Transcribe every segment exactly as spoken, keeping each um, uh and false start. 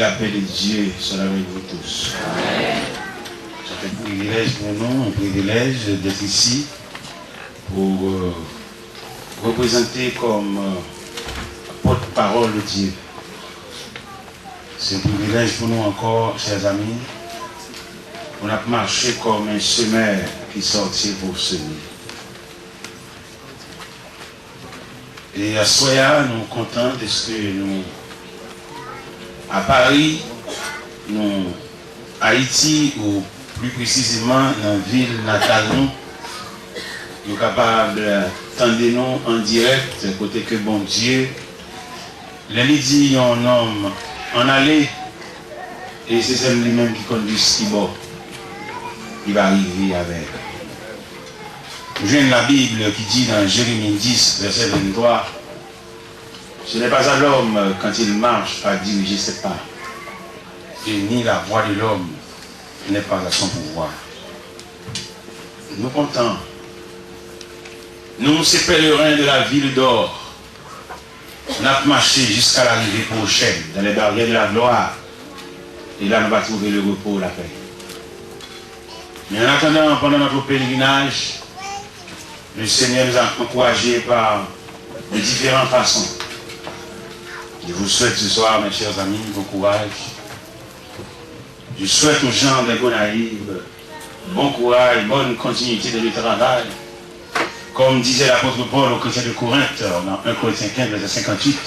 La paix de Dieu soit avec vous tous. C'est un privilège pour nous, un privilège d'être ici pour euh, représenter comme euh, porte-parole de Dieu. C'est un privilège pour nous encore, chers amis, pour nous marcher comme un semeur qui sortit pour semer. E aswè a, nou kontan dèske nou a Pari, nou Ayiti, ou pli presizeman nan vil natal nou. Nou kapab tande nou an dirèk kote ke Bondye, lè li di yon nonm ann ale, e se sèl li menm ki konn jis ki bò li va rive avè l. Ou jwenn Labib ki di nan Jeremi dis, vèsè venntwa, Ce n'est pas à l'homme quand il marche à diriger ses pas, et ni la voix de l'homme n'est pas à son pouvoir. Nou kontan. Nou se pèleren de la ville d'or. N ap mache jiska larive pwochèn, dans les barrières de la gloire. E la nou va twouve le repos, la paix. Men an atandan, pandan notre pèlerinaj, le Seigneur nous a encouragés par de différentes façons. Je vous souhaite ce soir, mes chers amis, bon courage. Je souhaite aux gens des Gonaïves bon courage, bonne continuité dans le travail. Comme disait l'apôtre Paul aux chrétiens de Corinthe, dans un Corinthiens quinze, verset cinquante-huit,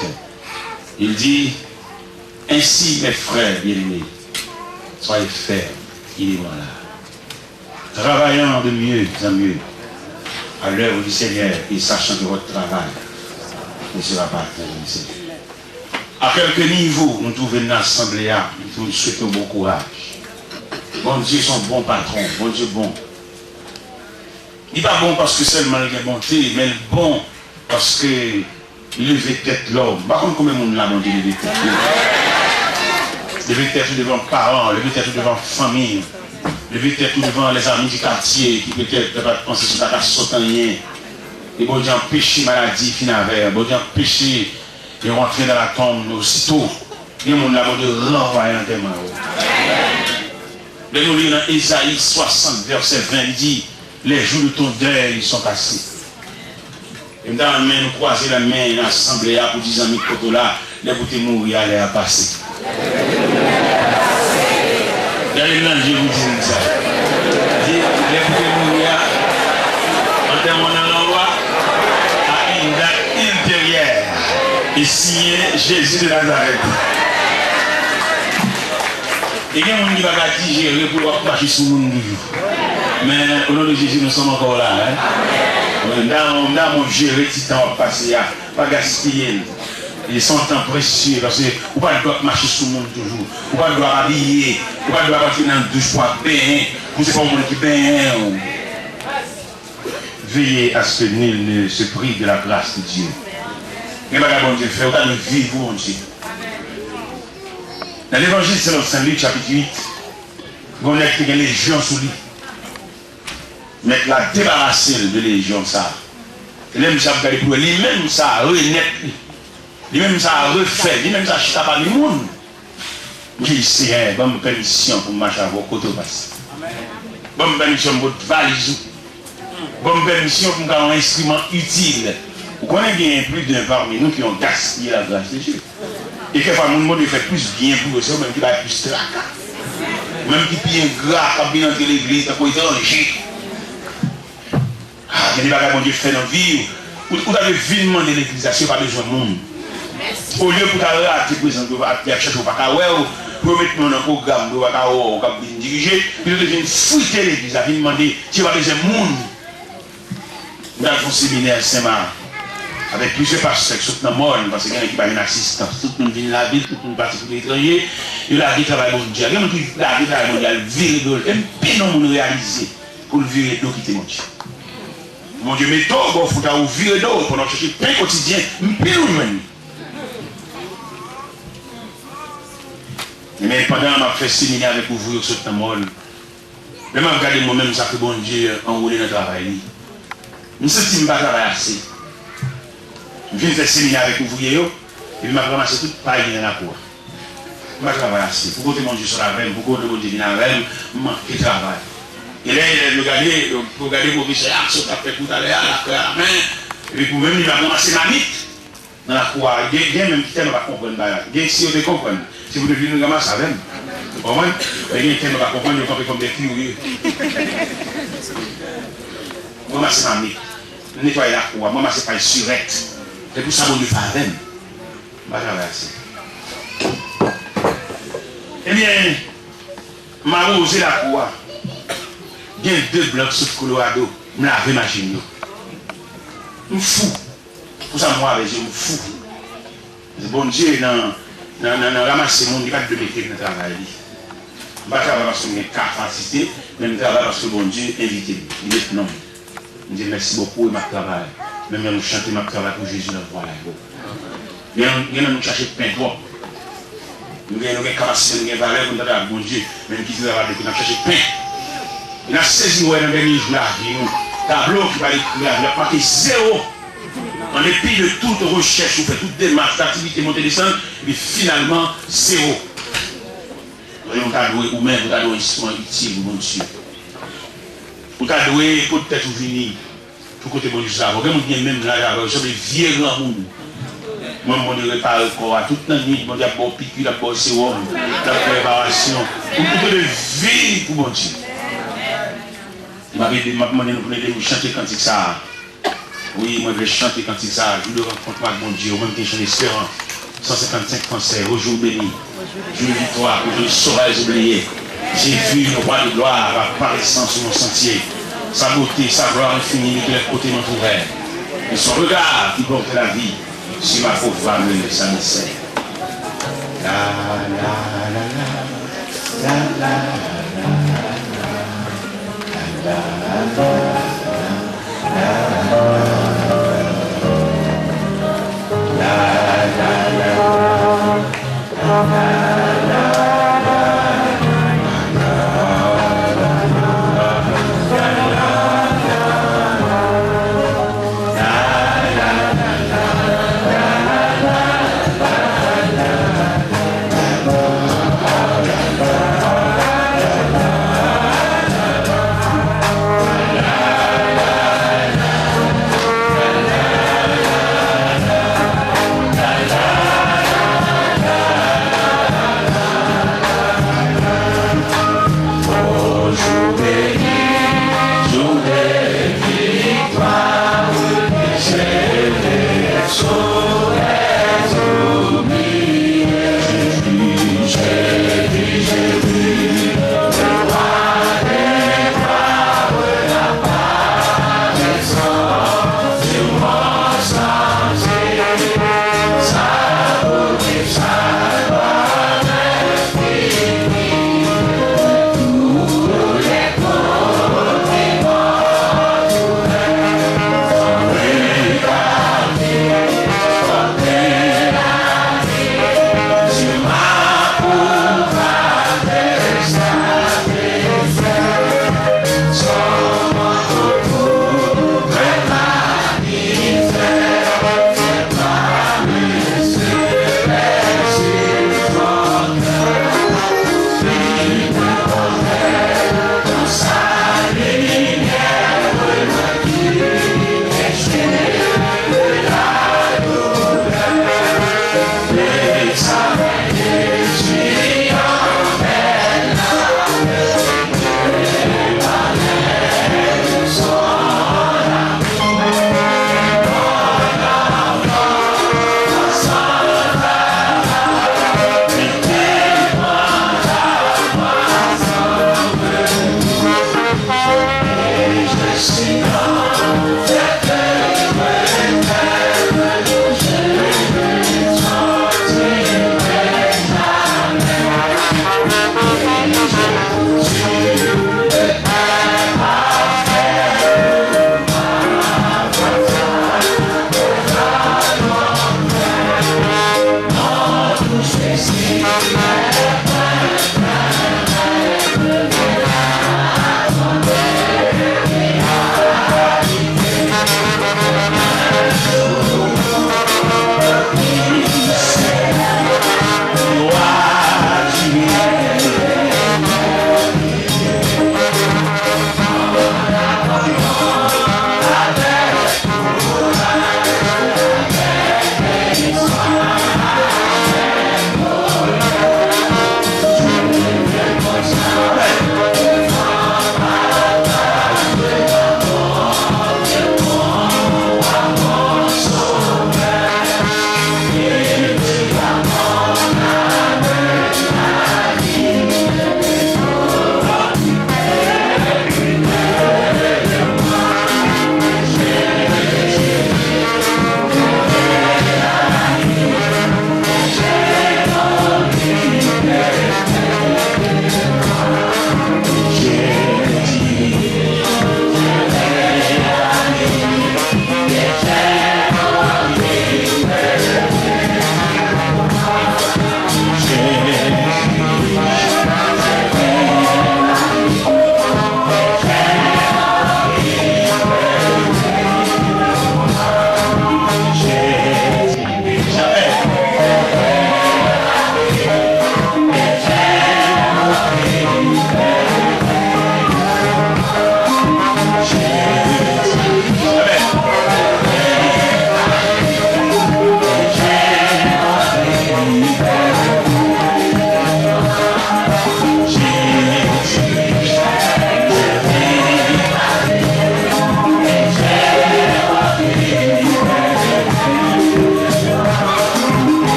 il dit, Ainsi, mes frères bien-aimés, soyez fermes, inébranlables, travaillant de mieux en mieux à l'œuvre du Seigneur et sachant que votre travail ne sera pas atteint dans le Seigneur. A kèlke nivo nou twouve n nan asanble a, nou swete w bon kouraj. Bondye se yon bon patwon, Bondye bon. Li pa bon paske sèlman l gen bonte, men l bon paske li leve tèt lòm. M pa konn konbyen moun la Bondye leve tèt yo. Leve tèt ou devan paran, leve tèt ou devan fanmi, leve tèt ou devan lèzami di katye ki petèt pa t panse si w ta ka sot anyen. E Bondye anpeche maladi fin avè w. Bondye anpeche yo rantre nan latonm osito. Gen moun la Bondye ranvwaye antèman yo. Lè nou li nan Ezayi swasant, vèsè ven, li di, Les jours de ton deuil sont passés. E m ta renmen nou kwaze lanmen nan asanble a pou di zanmi k kote w la, lè pou te mouri a, lè a pase. Gade m nan je pou di l sa. Di, lè pou te mouri a, antèman nan lanmò a, à une date ultérieure, e siyen Jezi de Nazarèt. E gen moun ki pa ka dijere pou w ap mache sou moun toujou. Men, o non de Jezi, nou sòm ankò la, en. M ta, m ta, m jere ti tan w ap pase a, pa gaspiye l. E se yon tan presye, paske ou pa t dwe ap mache sou moun toujou. Ou pa t dwe ap abiye, ou pa t dwe ap antre nan douch pou ap benyen, pou se pa yon moun ki benyen w. Veillez à ce que nul ne se prive de la grâce de Dieu. Gen bagay Bondye fè, ou ta dwe viv pou Bondye. Nan Levanjil selon Sen Lik, chapit uit, gen yon nèg ki te gen lejyon sou li. Mèt la debarase l de lejyon sa a. E lè misye ap gade pou wè, li menm sa a renèt li. Li menm sa a refè, li menm sa a chita pami moun. Li di, Seyè, ban m pèmisyon pou m mache avè w kote w pase. Ban m pèmisyon pou m pot valiz ou. Ban m pèmisyon pou m ka yon enstriman itil. Ou konnen gen plis de pami nou ki yon gaspiye la gras de Dye. E kèfwa moun Bondye fè plis byen pou yo, se yo menm ki bay plis traka. Ou menm ki pi engra, k ap vin antre legliz tankou etranje. Ah, gen de bagay Bondye fè nan vi w. Ou, ou ta dwe vin mande legliz la si yo pa bezwen moun. Olye pou ta rate prezans yo, y ap chèche yo pa ka wè w, pou yo met moun nan pwogram pou yo pa ka wè w k ap vin dirije, pito te vin frite legliz la, vin mande si yo pa bezwen moun. M t al fè yon seminè Senmak avèk plizyè pastè k sot nan mòn, paske gen nèg ki pa jwenn asistans. Tout moun vin lavil, tout moun pati pou letranje, yo lage travay Bondye a. Gen moun ki lage travay Bondye a, al vire do l. E m pi non moun reyalize pou l vire do kite Bondye. Bondye mete w bò fwontal, ou vire do w pandan w ap chèche pen kotidyen, m pi lwen jwenn li. Men pandan m ap fè seminè avèk ouvriye k sot nan mòn, lè m ap gade mwen menm sa ke Bondye anwole nan travay li, m santi m pa travay ase. M fin fè seminè avèk ouvriye yo, epi m ap ranmase tout pay ki nan lakou a. M pa travay ase. Pou kote Bondye sot avè m, pou kote Bondye vin avè m, m manke travay. E lè elèv yo gade, yo gade pwofesè a, sa w t ap fè tou talè a, l ap fè a men. Epi pou menm li, l ap ranmase mamit nan lakou a. Gen, gen menm ki tèlman pa konprann bagay la. Gen si yo te konprann, si yo te vin ranmase avè m. Ou konprann? Men gen tèlman pa konprann, yo kanpe kòm de kirye. M ranmase mamit. M netwaye lakou a. M ranmase fay sirèt. Se pou sa Bondye fè avè m. M pa travay ase. Ebyen, m awoze lakou a. Gen de blan k sot Kolorado. M lave machin yo. M fou. Pou sa m wè avèk je m fou. Bondye nan, nan, nan, nan ranmase moun, li pa t dwe mete m nan travay li. M pa travay paske m gen kapasite, men m travay paske Bondye envite m. Li met non m. M di mèsi bokou e m ap travay. Menm lè nou chante, m ap travay pou Jezi nan vwa la yo. Gen, gen nan nou chache pen twòp. Nou gen, nou gen kapasite, nou gen valè pou nou travay ak Bondye, men nou kite travay de kote n ap chache pen. E n ap sezi wè nan dènye jou lavi nou, tablo ki pral ekri lavi n ap make zewo. An depi de tout rechèch ou fè, tout demach, aktivite, monte desann, epi finalman, zewo. Ou ta dwe, ou menm, ou ta dwe yon enstriman itil pou Bondye. Ou ta dwe pote tèt ou vini pou kote Bondye sot avè w. Gen moun ki gen menm laj avè w, yo sanble vye granmoun. Mwen, Bondye repare kò a. Tout lannwit, Bondye ap ba w piki, l ap ba w sewòm, l ap fè reparasyon. Ou, ou dwe viv pou Bondye. M ap ede, m ap mande nou pou n ede m chante kantik sa a. Wi, mwen vle chante kantik sa a, jou de rankont mwen ak Bondye, ou menm ki jwenn esperans. San senkannsenk fransè, au jour béni, jour de victoire, au jour de sauvage oublié. Jésus, le roi de gloire, va paraissant sur mon sentier. Sa bote, sa glwa enfini, li klè kote mwen twouve. E son regard ki pòte lavi sur ma pauvre âme, sa misè. La, la, la, la, la, la, la, la, la, la, la.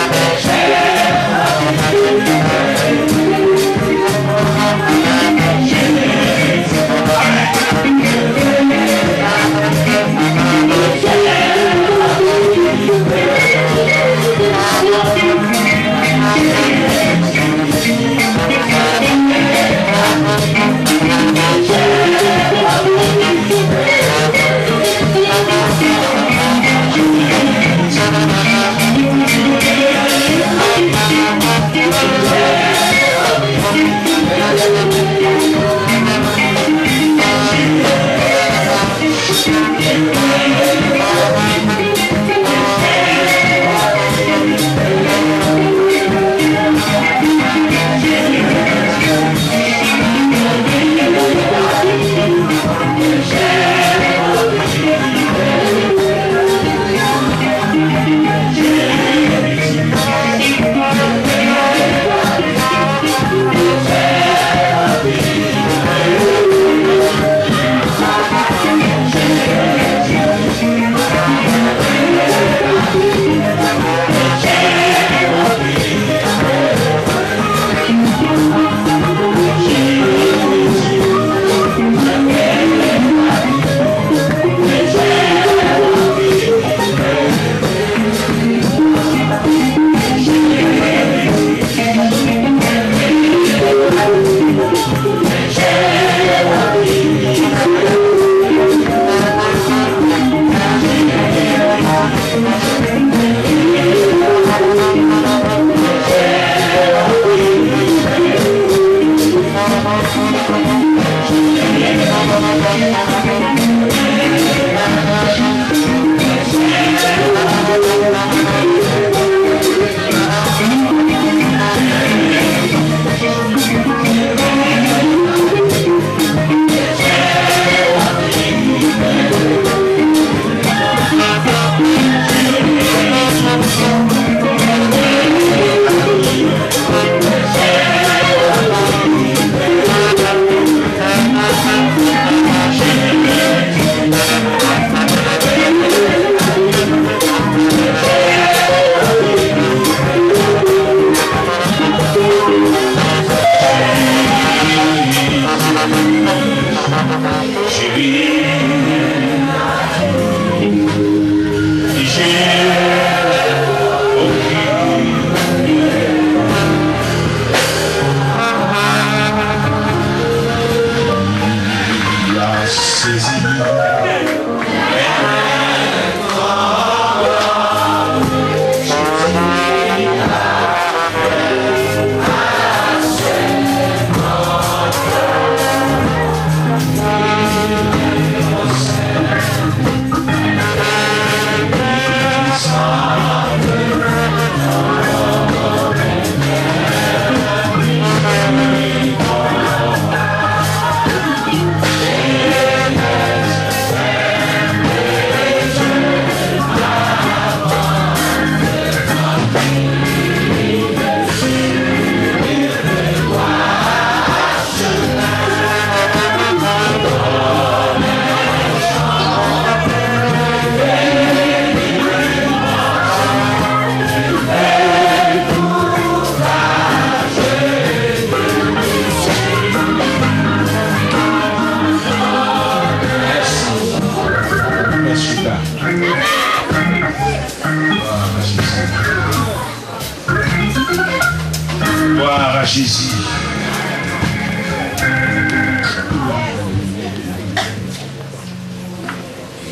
Mèsi. Mèsi, ta. Glwa a Jezi.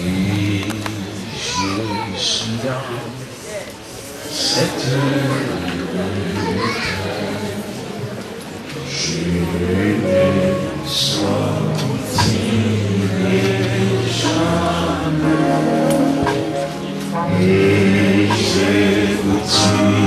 Et je suis dans cette nuit. Je ne sortirai jamais. Et je vous dis,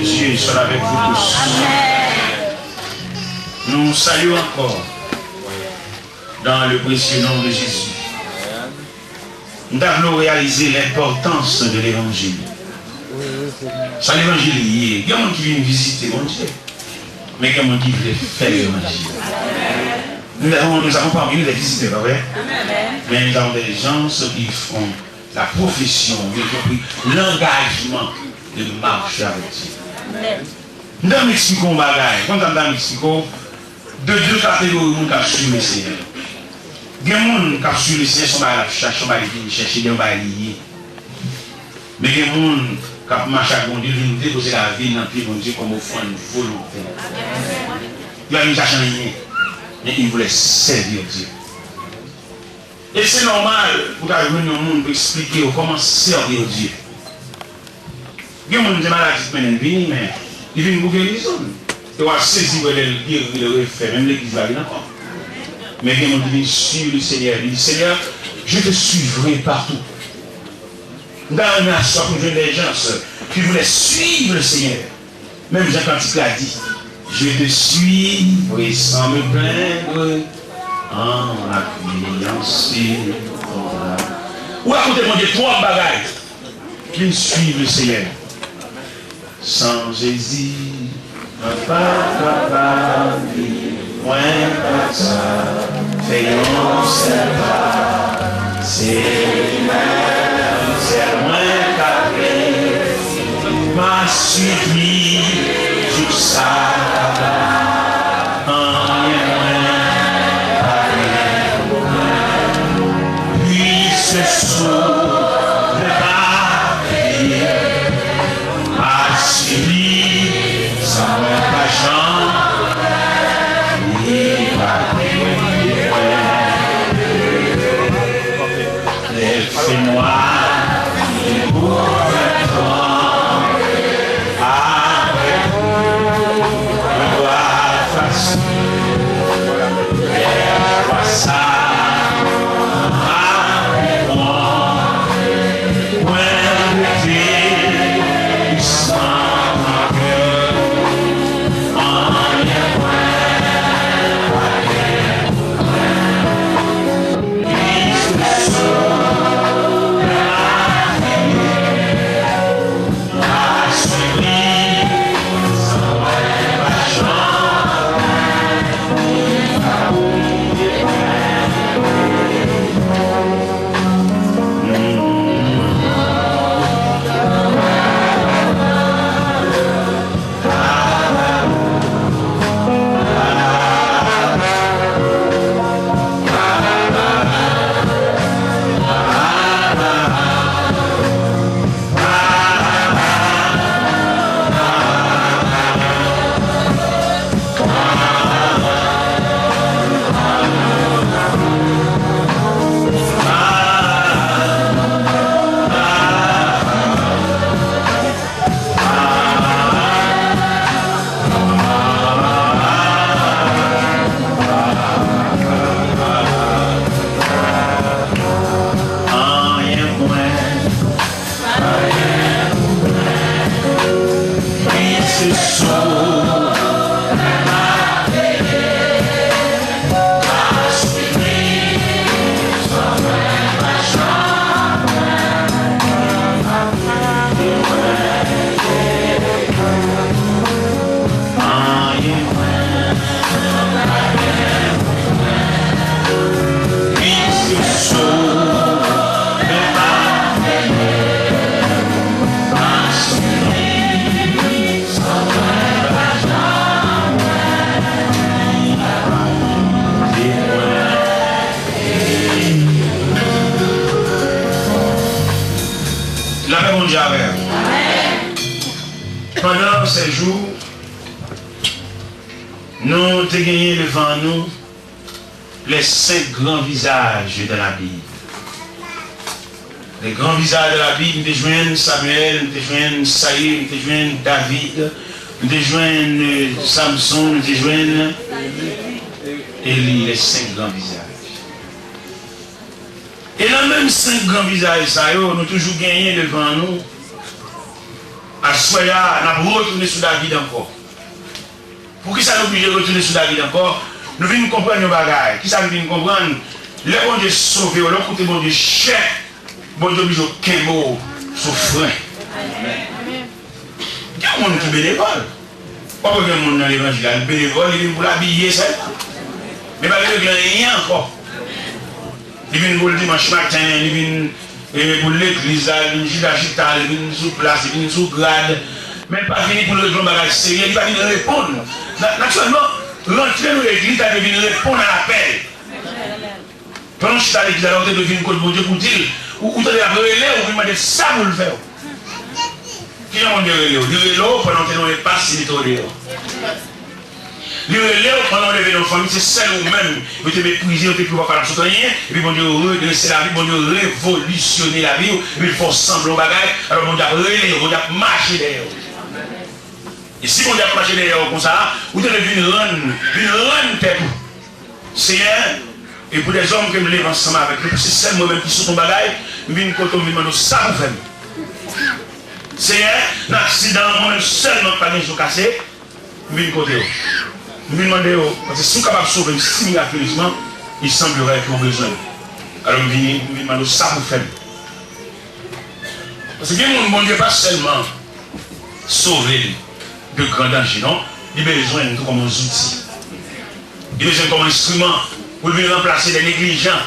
Dieu soit avec vous tous. Nous saluons encore dans le précieux nom de Jésus. M ta vle w reyalize lenpòtans de levanjil. Sa levanjil ye? Gen moun ki vin vizite Bondye, men gen moun ki vle fè levanjil. Nous avons, nous avons parmi nous des visiteurs, pas vrai? Mais nous avons des gens qui font la profession, y compris l'engagement de marcher avec Dieu. M ta vle eksplike w yon bagay. Konn sa m ta vle eksplike w? De de kategori moun k ap swiv Lesenyè. Gen moun k ap swiv Lesenyè, se yon bagay l ap chache, yon bagay li vin chèche, gen yon bagay li ye. Men gen moun k ap mache ak Bondye, li vin depoze lavi l nan pye Bondye kòm ofrann volontè. Li pa vin chache anyen, men il voulait servir Dieu. E se nòmal pou w ta jwenn yon moun pou eksplike w kòman sèvi Dye. Gen moun se maladi k mennen l vini, men li vin pou gerizon l. E w ap sezi wè lè l geri, l refè, menm legliz la vin ankò. Men gen moun ki vin swiv Lesenyè, li di, Seigneur, je te suivrai partout. M ta renmen aswè pou m jwenn de gens qui voulaient suivre le Seigneur. Menm jan kantik la di, Je te suivrai sans me plaindre, en m'appuyant sur ton bras. Ou rakonte Bondye twòp bagay. Vin swiv Lesenyè. San Jezi, mwen pa kapab viv. Mwen pa ka fè yon sèl pa. Se li menm sèl mwen ka rele. M a swiv li jouk sa. Anyen mwen pa gen. Puisque sous le papier. Asili, san mwen pa janm li pa peye mwen. Lè fè nwa, li pou fè tan. Apre tou, mwen dwa fasil. Lè fwa sa, apre mwen. Mwen rete san kè, anyen mwen pa gen pou mwen. Li se sou mwen, mwen asire, san mwen pa janm. Anyen mwen. Lapè Bondye avè w. Pandan sèt jou, nou te genyen devan nou les cinq grands visages de la Bible. Les grands visages de la Bible, nou te jwenn Samuel, nou te jwenn Sayil, nou te jwenn David, nou te jwenn, euh, Samson, nou te jwenn Eli, les cinq grands visages. E nan menm senk gran vizaj sa yo, nou toujou genyen devan nou Aswè a, n ap retounen sou David ankò. Poukisa nou oblije retounen sou David ankò? Nou vin konprann yon bagay. Kisa nou vin konprann? Lè Bondye sove w, lè w koute Bondye chèk, Bondye oblije w kenbe w sou fren. Gen moun ki benevòl. W ap wè gen moun nan levanjil la, li benevòl, li vin pou l abiye sèlman. Men pa vin regle anyen ankò. Li vin pou l dimanch maten, li vin, e, pou l legliz la, li vin chita chita, li vin sou plas, li vin sou grad. Men l pa vini pou l regle yon bagay serye, li pa vin reponn. Na-, natirèlman, rantre nan legliz la, li vin reponn a apèl. Pandan w chita legliz la, ou te dwe vin kot Bondye pou di l, ou, ou tande l ap rele w, ou vin mande l sa pou l fè w. Kijan Bondye rele w? Li rele w pandan w te nan yon enpas, li mete w deyò. Li rele w pandan w leve nan fanmi, se sèl ou menm yo te meprize, yo te di w pa kapab sot anyen, epi Bondye redrese lavi, Bondye revolisyone lavi w, epi l fè w sanble yon bagay, alò Bondye ap rele w, Bondye ap mache dèyè w. E si Bondye ap mache dèyè w konsa, ou te dwe vin rann, vin rann tèt ou. Senyè, e pou dèzòm ke m leve ansanm avèk yo, paske sèl mwen menm ki sot yon bagay, m vin kote w, m vin mande w sa pou fè m. Senyè, nan aksidan an, mwen menm sèlman k pa gen zo kase, m vin kote w. M vin mande w, paske si w kapab sove m si mirakilezman, il semblerait ke w bezwen m. Alò m vini, m vin mande w sa pou fè m. Paske gen moun, Bondye pa sèlman sove l de gran danje, non. Li bezwen n tou kòm yon zouti. Li bezwen n kòm yon enstriman pou l vin ranplase de neglijan,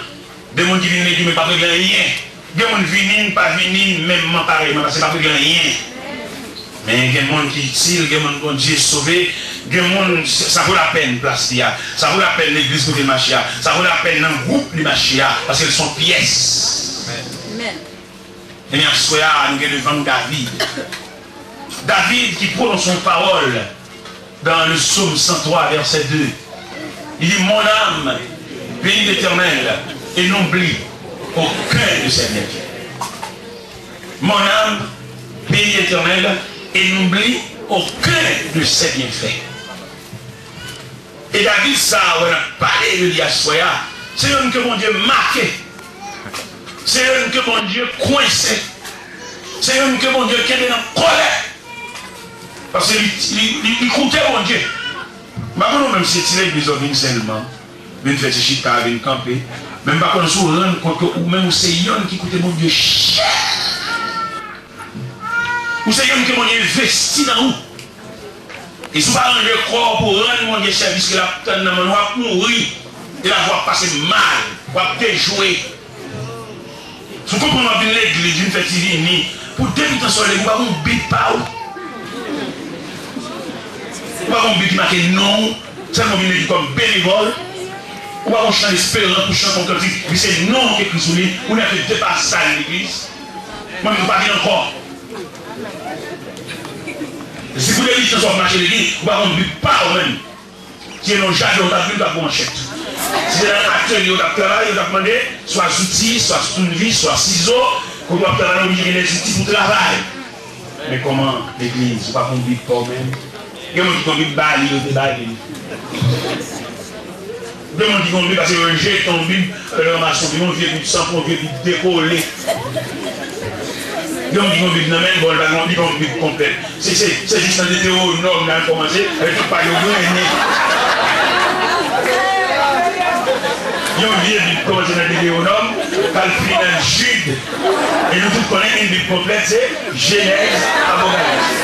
de moun ki vin legliz men pa t regle anyen. Gen moun vini, n pa vini, menmman parèyman, paske pa t regle anyen. Men gen moun ki itil, gen moun Bondye sove, gen moun, sa vo lapèn plas li a, sa vo lapèn legliz kote l mache a, sa vo lapèn nan gwoup li mache a, paske l se yon pyès. Amèn. Ebyen, aswè a, nou gen devan nou David. David ki pwononse yon pawòl dans le psaume cent trois, verset deux. Il dit, mon âme, bénis l'Éternel et n'oublie aucun de ses bienfaits. Mon âme, bénis l'Éternel et n'oublie aucun de ses bienfaits. E David sa a, wè n ap pale de li aswè a, se youn ke Bondye make. Se youn ke Bondye kwense. Se youn ke Bondye kenbe nan kòlè. Paske li, li, li, li koute Bondye. M pa konn ou menm si se ti legliz w vin sèlman, vin fè ti chita, vin kanpe. Men m pa konn si w rann kont ke ou menm ou se youn ki koute Bondye chè. Ou se youn ke Bondye envesti nan ou. E si w pa ranje kò w pou w rann Bondye sèvis ke l ap tann nan men w, w ap mouri. E lavi w ap pase mal, w ap dejwe. Si w konprann w ap vin legliz, vin fè ti vini, pou depi tan sòlèy, ou pa gon bib pa ou. Ou pa gon bib ki make non w, sèlman w vin legliz kòm benevòl. Ou pa gon chan esperans pou chante yon kantik, epi se non w ki ekri sou li, ou nèk fè de pasaj legliz. Mwen menm m pa vin ankò. Si pou de distans w ap mache legliz, ou pa konn bib pa w menm. Si se nan jaden w t ap vin, w t ap pran manchèt. Si se nan atelye w t ap travay, yo t ap mande swa zouti, swa tounvis, swa sizo. Kote w ap travay, w oblije gen de zouti pou travay. Men kòman legliz, ou pa konn bib pa w menm? Gen moun ki konn bib ba li, yo te ba li. Gen moun ki konn bib, paske yo jete yon bib, yo ranmase yon bib, yon vye bib sanpon, yon vye bib dekole. Gen moun ki konn bib nan men l, bon, li pa gen, li pa yon bib konplèt. Se, se, se jis nan Detewonòm la l kòmanse, avèk tout paj yo grennen. Yon vye bib kòmanse nan Detewonòm, k al fini nan Jid. E nou tout konnen, yon bib konplèt, se Jenèz, Apokalis.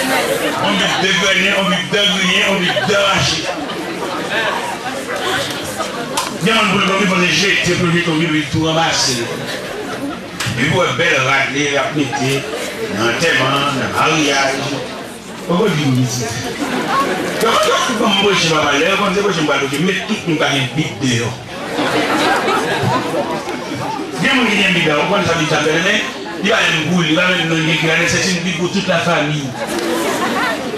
Yon bib degrennen, yon bib degriyen, yon bib derache. Gen moun pou l pran bib, panse jete pou l jete yon bib, li tou ranmase. Epi pou wè bèl rad li ap mete nan antèman, nan maryaj. Poko di m isit. Yo, yo, yo, ban m preche, papa. Lè yo konn se preche m pral preche, met tout moun pa gen bib deyò. Gen moun ki gen bib la, ou konn sa bib sa fè, men li pa menm pou li, li pa menm non li ekri la, men c'est une Bible pour toute la famille.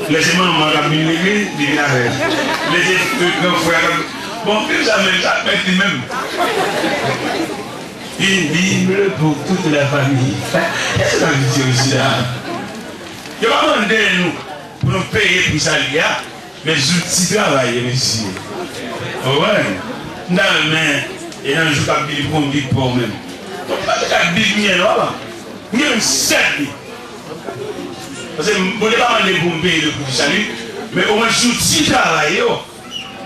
Lè se manman k ap vin legliz, li vin avè l. Lè se gran frè k ap, bon, bib sa menm, sa mèt li menm. Une Bible pour toute la famille. Kèk sa vin di yo isi la? Yo pa mande nou pou nou peye pri sa li a, men zouti travay yo, mesye. Ou konprann? M ta renmen, e nan jou k ap vini pou m bib pa w menm. Bon, m pa te ka bib m gen non, papa. M gen menm sèt bib. Paske Bondye pa mande pou m peye le prix du salut, men omwen si w ti travay yo,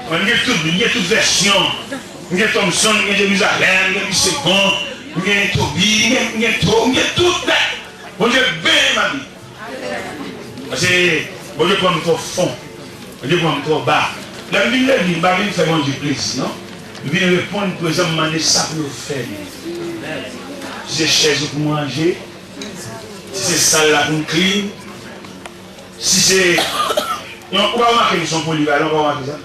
mwen m gen tout, m gen tout vèsyon, m gen Thompson, m gen Jerizalèm, m gen Lissekon, m gen Tobi, m gen, m gen To, m gen tout nèt. Bondye beni m abi. Paske Bondye pran m twò fon. Bondye pran m twò ba. Lè m vin legliz, m pa vin fè Bondye plezi, non. M vin reponn prezan, m mande sa pou yo fè li. Si se chèz ou pou m ranje, si se sal la pou m klin, si se, non, ou pa remake m se yon polivalan, ou pa remake sa?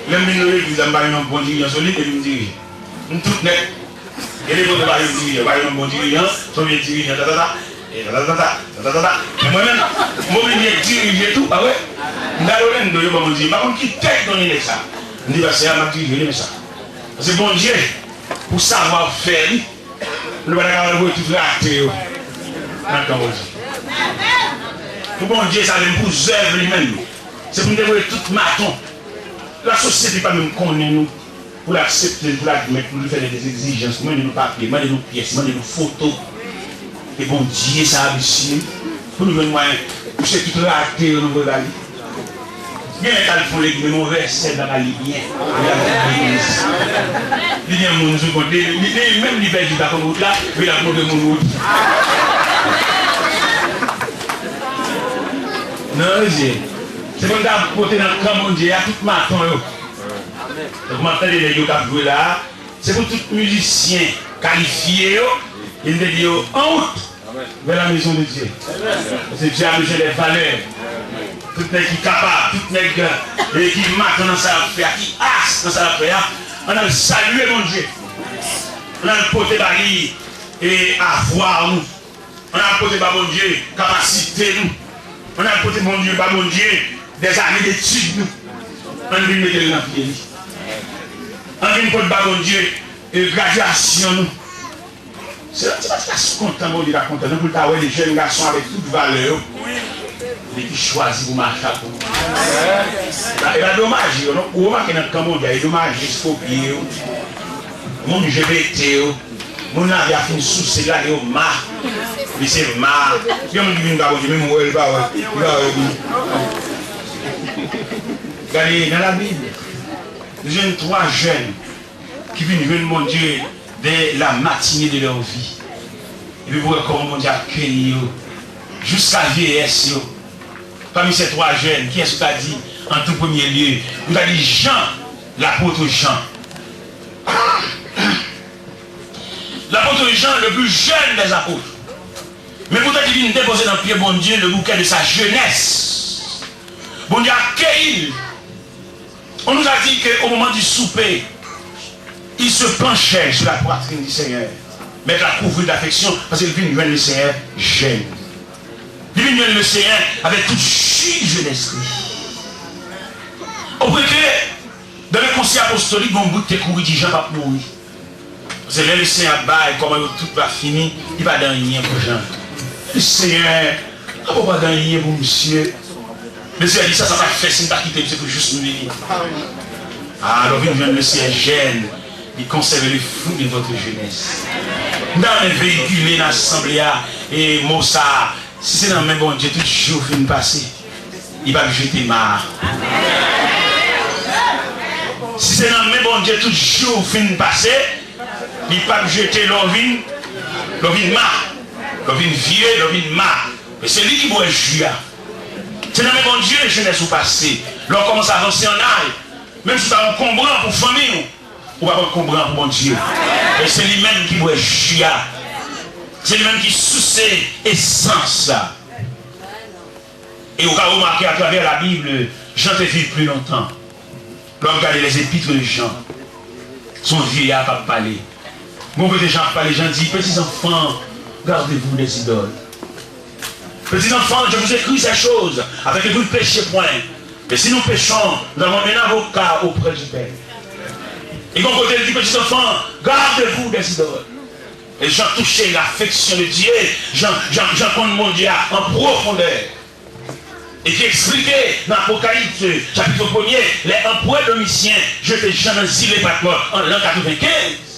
Lè m vin nan legliz la, m pa gen yon bon dirijan solid, epi m dirije. M tout nèt. Gen de kote pa gen dirijan, pa gen yon bon dirijan, se yon vye dirijan, ta, ta, ta, e ta, ta, ta, ta, ta, ta, ta, ta. Men mwen menm, m oblije dirije tou, pa vre? M t al Orlando, yo ban mwen dirije. M pa konn ki tèt donnen nèg sa. M di pastè a, m ap dirije li, men sa. Paske Bondye, pou savwa fè li, nou pa ta kapab voye tout rate yo nan kan Bondye. Pou Bondye, sa vle m pou zèv li menm. Se pou m te voye tout maton. Lasosyete pa menm konnen nou pou l aksepte n, pou l admèt nou, pou l fè de egzijans, pou mande nou papye, mande nou pyès, mande nou foto. E Bondye sa a, mesye, pou nou jwenn mwayen, misye tout rate yo nou voye ba li. Gen lè k al fon legliz, men yon vèsè l pa ka li byen. Li al fon legliz. Li gen moun sou kont li, li, li menm li pèdi pa konn wout la, epi l ap montre moun wout. Non, mesye. Se pou n ta pote nan kan Bondye a tout maton yo. Donk, m ap tande nèg yo k ap jwe la a. Se pou tout mizisyen kalifye yo, e m te di yo, en route vers la maison de Dieu. Paske Dye a bezwen de valè. Tout nèg ki kapab, tout nèg, e, ki maton nan sa l ap fè a, ki as nan sa l ap fè a, ann al salye Bondye. Ann al pote ba li, e, avwa nou. Ann al pote ba Bondye kapasite nou. Ann al pote Bondye, ba Bondye dèzane detid nou. Ann vin mete l nan pye li. Ann vin pote ba Bondye, e, gradyasyon nou. Se yon ti matyas kontan Bondye ta kontan, non, pou l ta wè de jèn gason avèk tout valè yo, li ki chwazi pou mache ak ou. E pa, e pa domaj, yo, non? Ou remake nan kan Bondye a, e domaj, espo pye yo, moun je pete yo. Moun lavi a fin souse, lage yo ma. Li se ma. Gen moun ki vin ba Bondye, menm wè l pa wè. Li pa wè li. Gade, nan Labib, nou jwenn twa jèn ki vin jwenn Bondye dès la matinée de leur vie. Epi pou wè kòman Bondye akeyi yo jiska vyeyès yo. Pami ces trois jeunes, kiyès ou ta di, en tout premier lieu? Ou ta di Jan, lapot Jan. Lapot Jan, le plus jeune des apôtres. Men poutan li vin depoze nan pye Bondye le bouquet de sa jeunesse. Bondye akeyi l. On nous a dit que au moment du souper, il se penchait sur la poitrine du Seigneur, men l t ap kouvri l d'affection, paske l vin jwenn Lesenyè jèn. Li vin jwenn Lesenyè avèk tout ji jenès li. Au point que, dans le concile apostolique, gon bout te kouri di Jan p ap mouri. Se lè Lesenyè ap bay, kòman yo tout va fini, li pa gen anyen pou Jan. Lesenyè, apa w pa gen anyen pou misye? Lesenyè di, sa, sa pa fè si m pa kite misye pou jis m vini. A, lè w vin jwenn Lesenyè jèn, li konsève le fruit de votre jeunesse. M ta renmen veyikile nan asanble a, e mo sa a, si se nan men Bondye tout jou fin pase, li p ap jete ma a. Si se nan men Bondye tout jou fin pase, li p ap jete lè w vin, lè w vin ma, lè w vin vye, lè w vin ma. Men se li ki bwè ji a. Se nan men Bondye jenès ou pase. Lè w kòmanse avanse an aj, menm si w ta enkonbran pou fanmi w, ou p ap enkonbran pou Bondye. Men se li menm ki bwè ji a. Se li menm ki souse esans la. E ou ka remake atravè Labib, Jan te viv pli lontan. Lè w ap gade les épîtres de Jean, se yon vyeya k ap pale. Gon kote Jan ap pale, Jan di, Petits enfants, gardez-vous des idoles. Petits enfants, je vous écris ces choses afin que vous ne péchiez point. Mais si nous péchons, nous avons un avocat auprès du Père. E gon kote l di, Petits enfants, gardez-vous des idoles. E Jan touche l'affection de Dieu, Jan, Jan, Jan konn Bondye a an pwofondè. E ki eksplike nan Apokalips, chapit premye, lè anperè Domisyen jete Jan nan zile Patmò an lan katrevenkenz.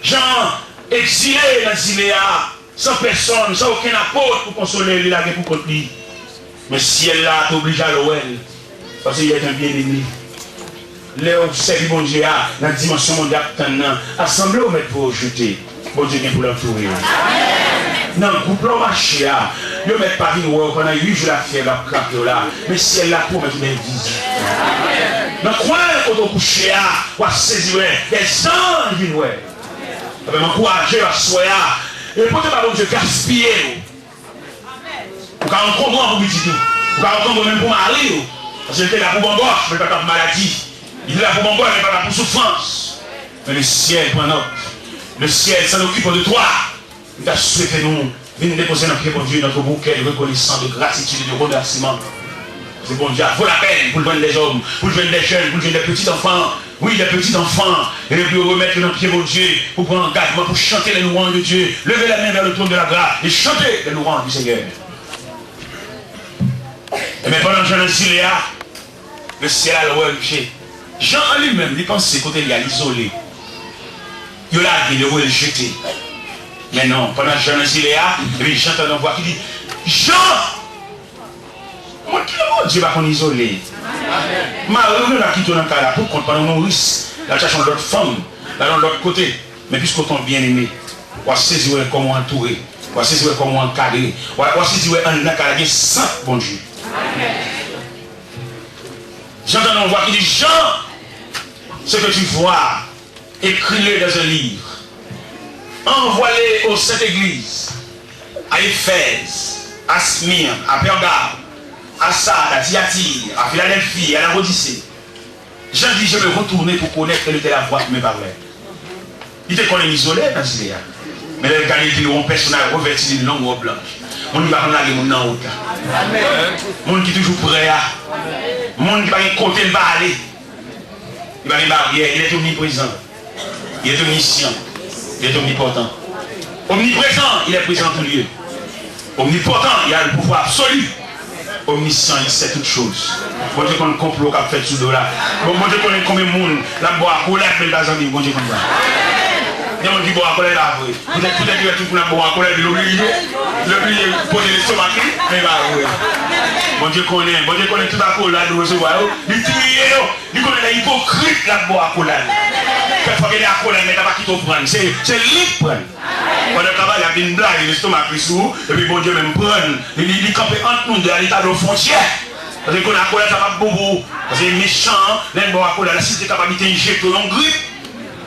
Jan egzile nan zile a, san pèsòn, san okenn apot pou konsole l, li lage pou kont li. Men syèl la te oblije al wè l, paske il est un bien-aimé. Lè w sèvi Bondye a, nan dimansyon Bondye ap tann nan, a sanble w mèt pou yo jete, Bondye gen pou l antoure w. Nan gwoup la w mache a, yo mèt pa vin wè w pandan uit jou, lafyèv ap krape w la, men syèl la pwomèt ou bèl vizit. Nan kwen kote w kouche a, w ap sezi wè de zanj vin wè. Sa fè m ankouraje w aswè a, e pote ba Bondye gaspiye w. Ou ka ankobran pou pitit ou. Ou ka ankobran menm pou mari w. Paske li te la pou bòbòch, men li pa t la pou maladi. Li te la pou bòbòch, men li pa t la pou soufrans. Men le ciel prend note. Le ciel s'en occupe de toi. M ta swete nou vin depoze nan pye Bondye notre bouquet de reconnaissance, de gratitude et de remerciement. Paske Bondye a vo lapèn pou l jwenn dèzòm, pou l jwenn dèjèn, pou l jwenn dèpetitsanfan. Wi, dèpetitsanfan. E pou yo remèt yo nan pye Bondye, pou pran angajman, pou chante les louanges de Dieu. Levez la main vers le trône de la grâce et chantez les louanges du Seigneur. Ebyen, pandan Jan nan zile a, le syèl al wè misye. Jan an li menm, li panse kote li a, li izole. Yo lage l, yo voye l jete. Men non, pandan Jan nan zile a, epi Jan tande yon vwa ki di, Jan! Moun ki nan Bondye pa konn izole. Mari w la kite w nan kay la pou kont pandan w nouri l, l al chache yon lòt fanm, l al yon lòt kote. Men piske w te yon byeneme, w a sezi wè kòman w antoure, w a sezi wè kòman w ankadre, w a, w a sezi wè anndan kay la gen sant Bondye. Jan tande yon vwa ki di, Jean, ce que tu vois, écris-le dans un livre. Envoie-le aux saintes églises, à Éphèse, à Smyrne, à Pergame, à Sardes, à Thyatire, à Philadelphie, à Laodicée. Jean dit, je vais retourner pour connaître quelle était la voix qui me parlait. Li te konnen l izole nan zile a. Men lè l gade, li te wè yon pèsonaj revèti d'une longue robe blanche. Moun ki pa konn lage moun nan wout la. Moun ki toujou prè a. Moun ki pa gen kote l pa ale. Li pa gen baryè, il est omniprezan. Il est omnisyan. Il est omnipotan. Omniprezan, il est présent en tout lieu. Omnipotan, il a le pouvoir absolu. Omnisyan, il sait toutes choses. Bondye konn konplo k ap fèt sou do la. Bon, Bondye konnen konbyen moun l ap ba w akolad, men l pa zanmi w, Bondye konn sa. Gen moun ki ba w akolad, e pa vre. Poutèt, poutèt yo wè tout moun ap ba w akolad, men l obliye, l obliye pote lestomak li, men e pa vre. Bondye konnen, Bondye konnen tout akolad ou resevwa yo, li triye yo. Li konnen lè ipokrit l ap ba w akolad. Kèk fwa gen de akolad, men l pa kite w pran l. Se, se li k pran l. Pandan kamarad la vin blayi lestomak li sou ou, epi Bondye menm pran l, li, li, li kanpe ant nou de a, li tablo fwontyè. Paske li konnen akolad sa p ap bon pou ou. Paske mechan an, lè l ba w akolad la, si l te kapab, li te jete w yon grip.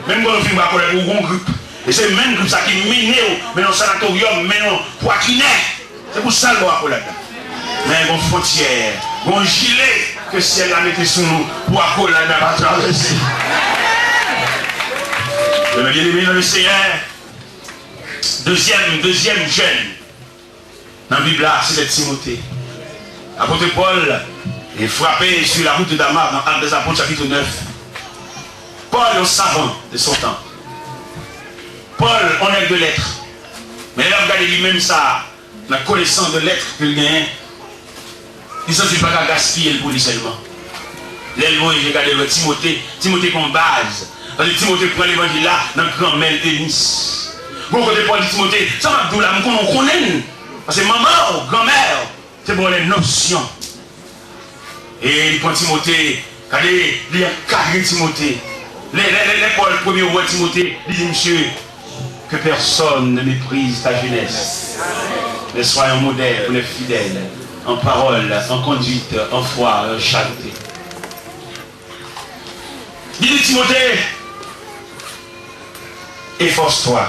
Menm gwo fin ba akolad pou w gon grip. E se menm grip sa ki mennen w, mennen w sanatoryòm, mennen w pwakinè. Se pou sa l ba w akolad la. Men gon fwontyè, gon jile ke syèl la mete sou nou pou akolad la pa travèse. Mes bien-aimés dans le Seigneur, dezyèm, dezyèm jèn nan Bib la, se te Timote. Apot Pòl, li frape sur la route de Damas dans Actes des Apôtres chapitre neuf. Pòl, yon savan de son tan. Pòl, on nèg de lèt. Men lè l ap gade li menm sa, nan konesans de lèt ke l genyen, li santi l pa ka gaspiye l pou li sèlman. Lè l voye je gade l wè Timote, Timote gon baz. Paske Timote pran levanjil la nan granmè l Enis. Gon kote Pòl di Timote, sa m ap di w la, m konnen w konnen l. Paske manman w, granmè w, te ba w lè nosyon. E li pran Timote, gade, li ankadre Timote. Lè, lè, lè, lè Pòl premye wè Timote, li di, Monsieur, que personne ne méprise ta jeunesse, mais sois un modèle pour les fidèles, en parole, en conduite, en foi, en charité. Li di Timote, efforce-toi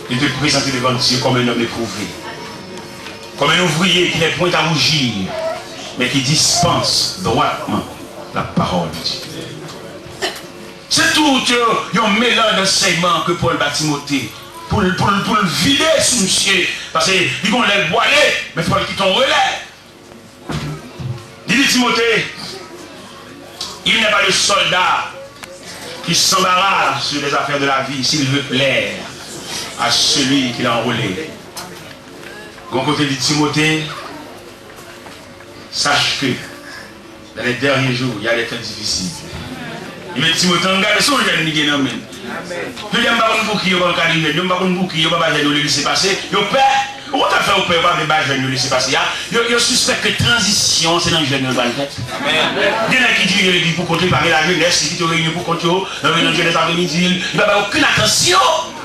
de te présenter devant Dieu comme un homme éprouvé, comme un ouvrier qui n'est point à rougir, mais qui dispense droitement la parole de Dieu. Se tout yon, yon melanj ansèyman ke Pòl ba Timote pou l, pou l, pou l vide sou misye, paske li gon lè l pwale, men fò l kite yon relè. Li di Timote, il n'est pas de soldat qui s'embarrasse sur les affaires de la vie s'il veut plaire à celui qui l'a enrôlé. Gon kote li di Timote, sache que dans les derniers jours, il y a des temps difficiles. Li mete Timote an gad, se yon jèn li gen nan men l. Jodi a, m pa konn pouki yo pa ankadre jèn yo, m pa konn pouki yo pa ba jèn yo lese pase, yo pè. Ou konn sa k fè yo pè, yo pa vle ba jèn yo lese pase a? Yo, yo sispèk ke tranzisyon se nan jèn yo l pral fèt. Gen nèg ki dirije legliz pou kont li, pa gen lajenès, li kite yo reyini pou kont yo, nan reyinyon jenès apremidi, li pa bay okenn atansyon.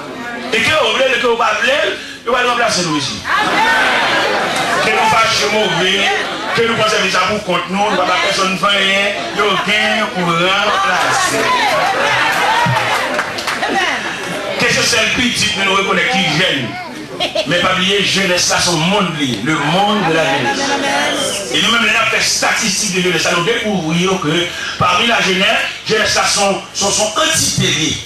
E ke yo vle l, e ke yo pa vle l, yo pral ranplase nou, mesye. Ke nou fache move, ke nou pran sèvis la pou kont nou, nou pa ba pèsonn fè anyen, yo gen pou ranplase. Ke se sèl pitit nou, nou rekonèt ki jèn. Men pa bliye, jenès la se yon mond li ye, le monde de la jeunesse. E nou menm, lè n ap fè estatistik de jenès la, nou dekouvri yo ke pami la jenès, jenès la se yon, se yon, se yon antite li ye.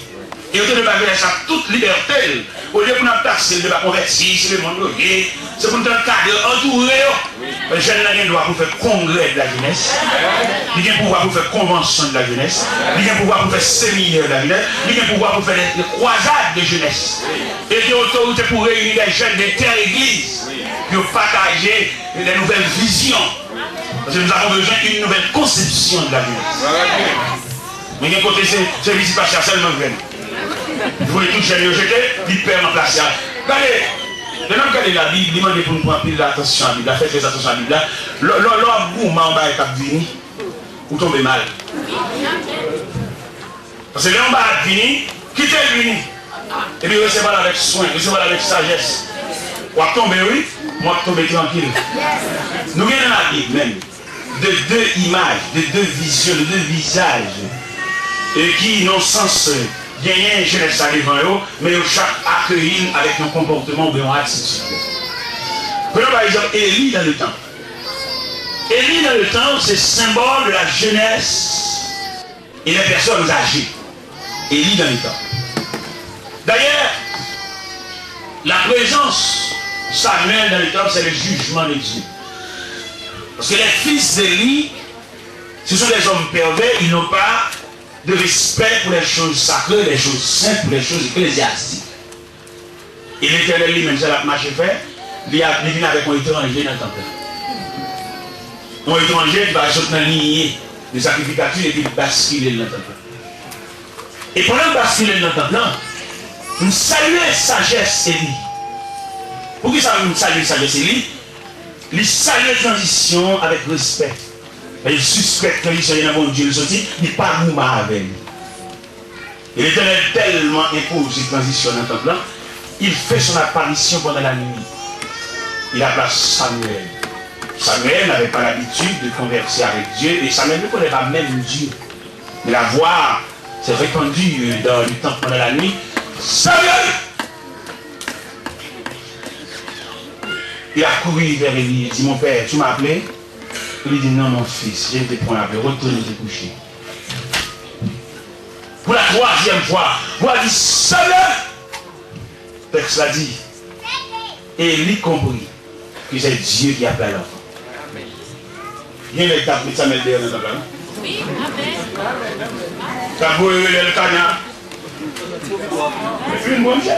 E yo te dwe ba jenès la tout libète l. Olye pou n ap takse l de pa konvèti, se lemonn yo ye, se pou n te ankadre, antoure yo. Jèn nan gen dwa pou fè kongrè de la jenès. Li gen pouvwa pou fè konvansyon de la jenès. Li gen pouvwa pou fè seminè de la jenès. Li gen pouvwa pou fè de, de kwazad de jenès. E gen otorite pou reyini de jèn de tè egliz. Pou yo pataje de nouvèl vizyon. Paske nous avons besoin d'une nouvelle conception de la jeunesse. Men gen kote se, se pitit pastè a sèlman k jèn. Li voye tout jèn yo jete, li pè ranplase a. Gade, lè n ap gade Labib, li mande pou n pran anpil atansyon a Bib la, fè trè atansyon a Bib la. Lè, lè, lè w ap goumen anba yon bagay k ap vini, ou tonbe mal. Paske lè yon bagay ap vini, kite l vini. Epi resevwa l avèk swen, resevwa l avèk sajès. W ap tonbe, wi, men w ap tonbe trankil. Nou gen nan Labib menm de de imaj, de de vizyon, de de vizaj, e ki, nan sans, genyen jenès la devan yo, men yo chak akeyi l avèk yon konpòteman oubyen yon atitid. Prenons par exemple Élie dans le temple. Élie dans le temple, c'est symbole de la jeunesse et les personnes âgées. Élie dans le temple. D'ailleurs, la présence Samuel dans le temple, c'est le jugement de Dieu. Parce que les fils d'Élie, ce sont des hommes pervers, ils n'ont pas de respect pour les choses sacrées, les choses saintes, pour les choses ecclésiastiques. E Letènèl li menm, sa l ap mache fè, li ap, li vin avèk yon etranje nan tanp lan. Yon etranje ki va sot nan liye de sakrifikatris epi l baskile l nan tanp lan. E pandan l baskile l nan tanp lan, m salye sajès Eli. Poukisa m salye sajès Eli? Li salye tranzisyon an avèk respè. Li sispèk tranzisyon an nan Bondye l soti, li pa goumen avè l. Et l'Éternel tellement imposé transition dans le temple, il fait son apparition pendant la nuit. Il appela Samuel. Samuel n'avait pas l'habitude de converser avec Dieu et Samuel ne connaît pas même Dieu. Mais la voix s'est répandue dans le temple pendant la nuit. Samuel! Il a couru vers Élie et dit, mon père, tu m'as appelé? Élie dit, non, mon fils, je ne t'ai point appelé, retourne te coucher. Pour la troisième fois, vwa di, Samuel! Tèks la di, Élie comprit que c'est Dieu qui appelait l'enfant. Gen nèg k ap met Samuel dèyè nan tanp la, non? K ap voye rele Elkana. Vin, monchè.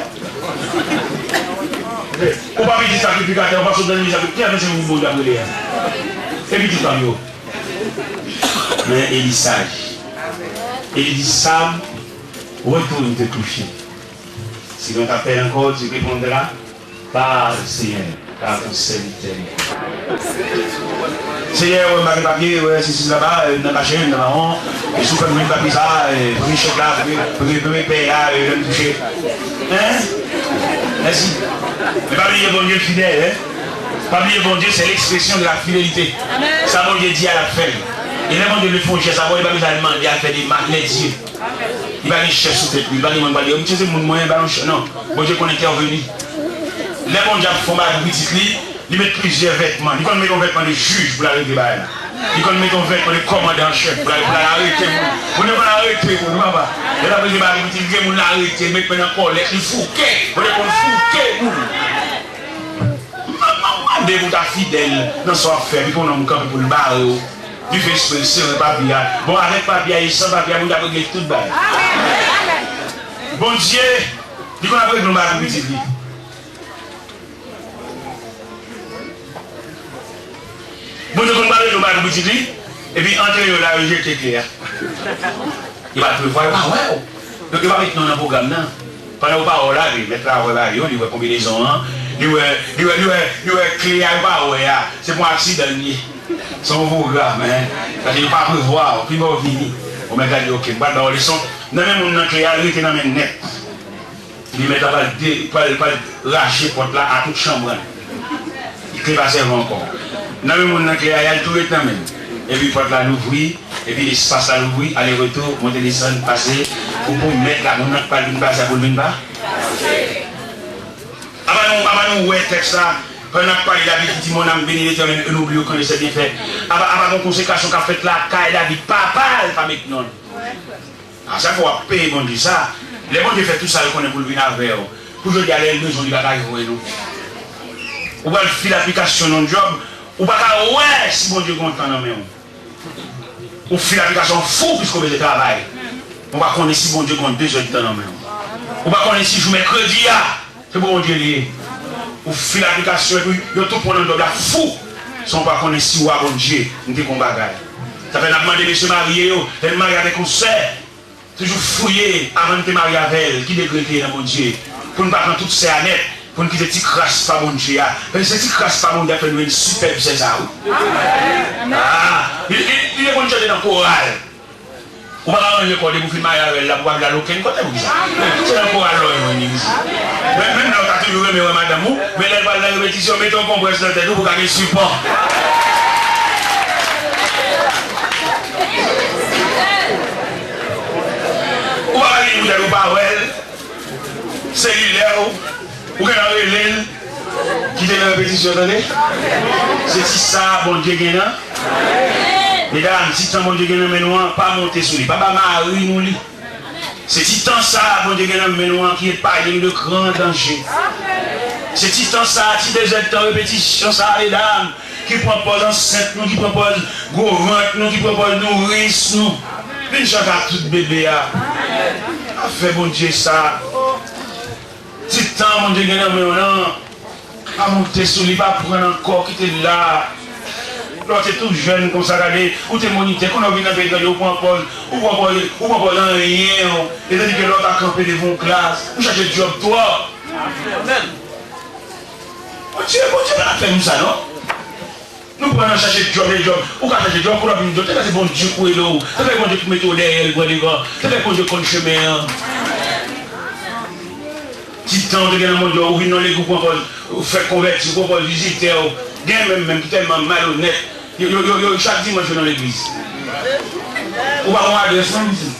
Ou pa pitit sakrifikatè, ou pa sot nan legliz la, ki afè se ou Bondye ap rele a? E pitit pa m yo. Men Eli saj. Eli di, Sam, retourne te coucher. Si l'on t'appelle encore, tu répondras, parle, Seigneur, car ton serviteur est. Senyè, wè, m pa gen papye, wè, si, si, laba, e, nan kache, nan mawon, e si w fè m jwenn papye sa, e, premye chèk la, premye, premye, premye pèy la, e, lè m touche. Hein? Mèsi. Men pa bliye Bondye fidèl, hein? Pa bliye Bondye, c'est l'expression de la fidélité. Sa Bondye di a, l ap fè l. E lè Bondye vle fè yon jès avè w, li pa bezwen al mande, al fè demach, il est Dieu. Li pa gen chèf sou tèt li, li pa gen moun pral di, "Misye se moun mwen, ba l yon chèf." Non, Bondye konn entèveni. Lè Bondye ap fè yon bagay pou pitit li, li met plizyè vètman. Li konn met yon vètman de jij pou l al regle bagay la. Li konn met yon vètman de kòmandan an chèf pou l al, pou l al arete moun. Bondye konn arete moun, wi, papa. Lè l ap regle bagay pou pitit li, gen moun l arete, l met men nan kòlèt, li fouke. Bondye konn fouke moun. M, m, m mande pou w ta fidèl nan sa w ap fè, epi pou yon nonm kanpe pou l bare w. Li fè espre l sere papye a. Bon, avèk papye a e san papye a, Bondye ap regle tout bagay. Bondye, li konn ap regle yon bagay pou pitit li. Bondye konn ap regle yon bagay pou pitit li, epi antre yo la, yo jete kle a. Yo pa t prevwa, yo pa wè w. Donk, yo pa met non nan pwogram nan. Pandan yo pa wè w la, men mèt la wè bagay yo, li wè konbinezon an, li wè, li wè, li wè, li wè kle a, yo pa wè a. Se pou yon aksidan l ye. Se yon pwogram, en. Paske yo pa prevwa w, pi bò w vini. Ou mèt la di, "Ok, m pral ba w leson." Nan men moun nan kle a, l rete nan men l nèt. Li mèt la pral de-, pral, pral rache pòt la a tout chanbrann. Li kle pa sèvi ankò. Nan men moun nan kle a, y al tou ret nan men l. Epi pòt la louvri, epi espas la louvri, ale retou, monte desann, pase, pou, pou mèt la, moun nan k pral vin pase a, pou l vin pa. Apa nou, apa nou wè tèks la, pandan n ap pale, David ki di, "Mon âme bénit l'Éternel et n'oublie aucun de ses bienfaits." Apa, apa gon konsekrasyon k ap fèt lakay David, papa l pa met non l. A chak fwa w ap peye Bondye sa, lè Bondye fè tout sa l konnen pou l vin avè w, pou jodi a lè l bezwen w li pa ka jwenn ou. Ou pral fil aplikasyon nan yon djòb, ou pa ka wè si Bondye gen yon tan nan men w. Ou fil aplikasyon fou piske w bezwen travay. Ou pa konnen si Bondye gen yon dezèdtan nan men w. Ou pa konnen si jou mèkredi a, se pou Bondye li ye. Ou fil aplikasyon epi yo tou pran nan djòb la fou. San w pa konnen si w a Bondye, m te gon bagay. Sa fè n ap mande mesye marye yo, lè n marye avèk yon sè, toujou fouye avan n te marye avè l, ki degre l te ye nan Bondye. Pou n pa pran tout sè a nèt, pou n kite ti kras pa Bondye a. Paske se ti kras pa Bondye a fè nou jwenn sipèb sè sa a, wi. Ah, li, li, li te konn chante nan koral. Ou pa ka ranje kò w depi w fin marye avè l la pou w pa vle al okenn kote pou kisa? Se nan koral la w jwenn li isit. Men, menm lè w ta toujou renmen wè madanm ou, men lè l pral nan repetisyon, mete yon konprès nan tèt ou pou w ka gen sipò. Ou pa ka vin pou tèt ou pa wè l. Selilè w, ou gentan rele l, kite nan repetisyon, tande. Se ti sa Bondye gen nan. Medam, ti tan Bondye gen nan men nou an, pa monte sou li. Pa ba mari nou li. Se ti tan sa Bondye gen nan men nou an ki epaye nou de gran danje. Se ti tan sa, ti dezèdtan repetisyon sa, medam, ki pran pòz ansent nou, ki pran pòz gwo vant nou, ki pran pòz nouris nou. Vin chante ak tout bebe a. Afè Bondye sa. Ti tan Bondye gen nan men w lan, pa monte sou li, pa pran l ankò, kite l la. Lè w te tou jèn konsa, gade, ou te monitè, kounye a w vin nan peyi etranje, ou pran pòz, ou pran pòz, ou pran pòz anyen, etandike lè w ta kanpe devan yon klas, ou chache djòb twòp. Bondye, Bondye pa t ap fè nou sa, non. Nou pran nan chache djòb, e djòb. Ou ka chache djòb, kounye a w vin di, se paske Bondye ki rele w. Se fè Bondye ki mete w dèyè l, pran devan. Se fè Bondye konn chemen an. Ti tan w te gen nan Bondye, ou vin nan legliz, ou pran pòz, ou fèk konvèti, ou pran pòz vizitè, ou gen menm, menm ki tèlman malonèt. Yo, yo, yo, yo, chak dimanch yo nan legliz. Ou pa gon adrès non, mesye.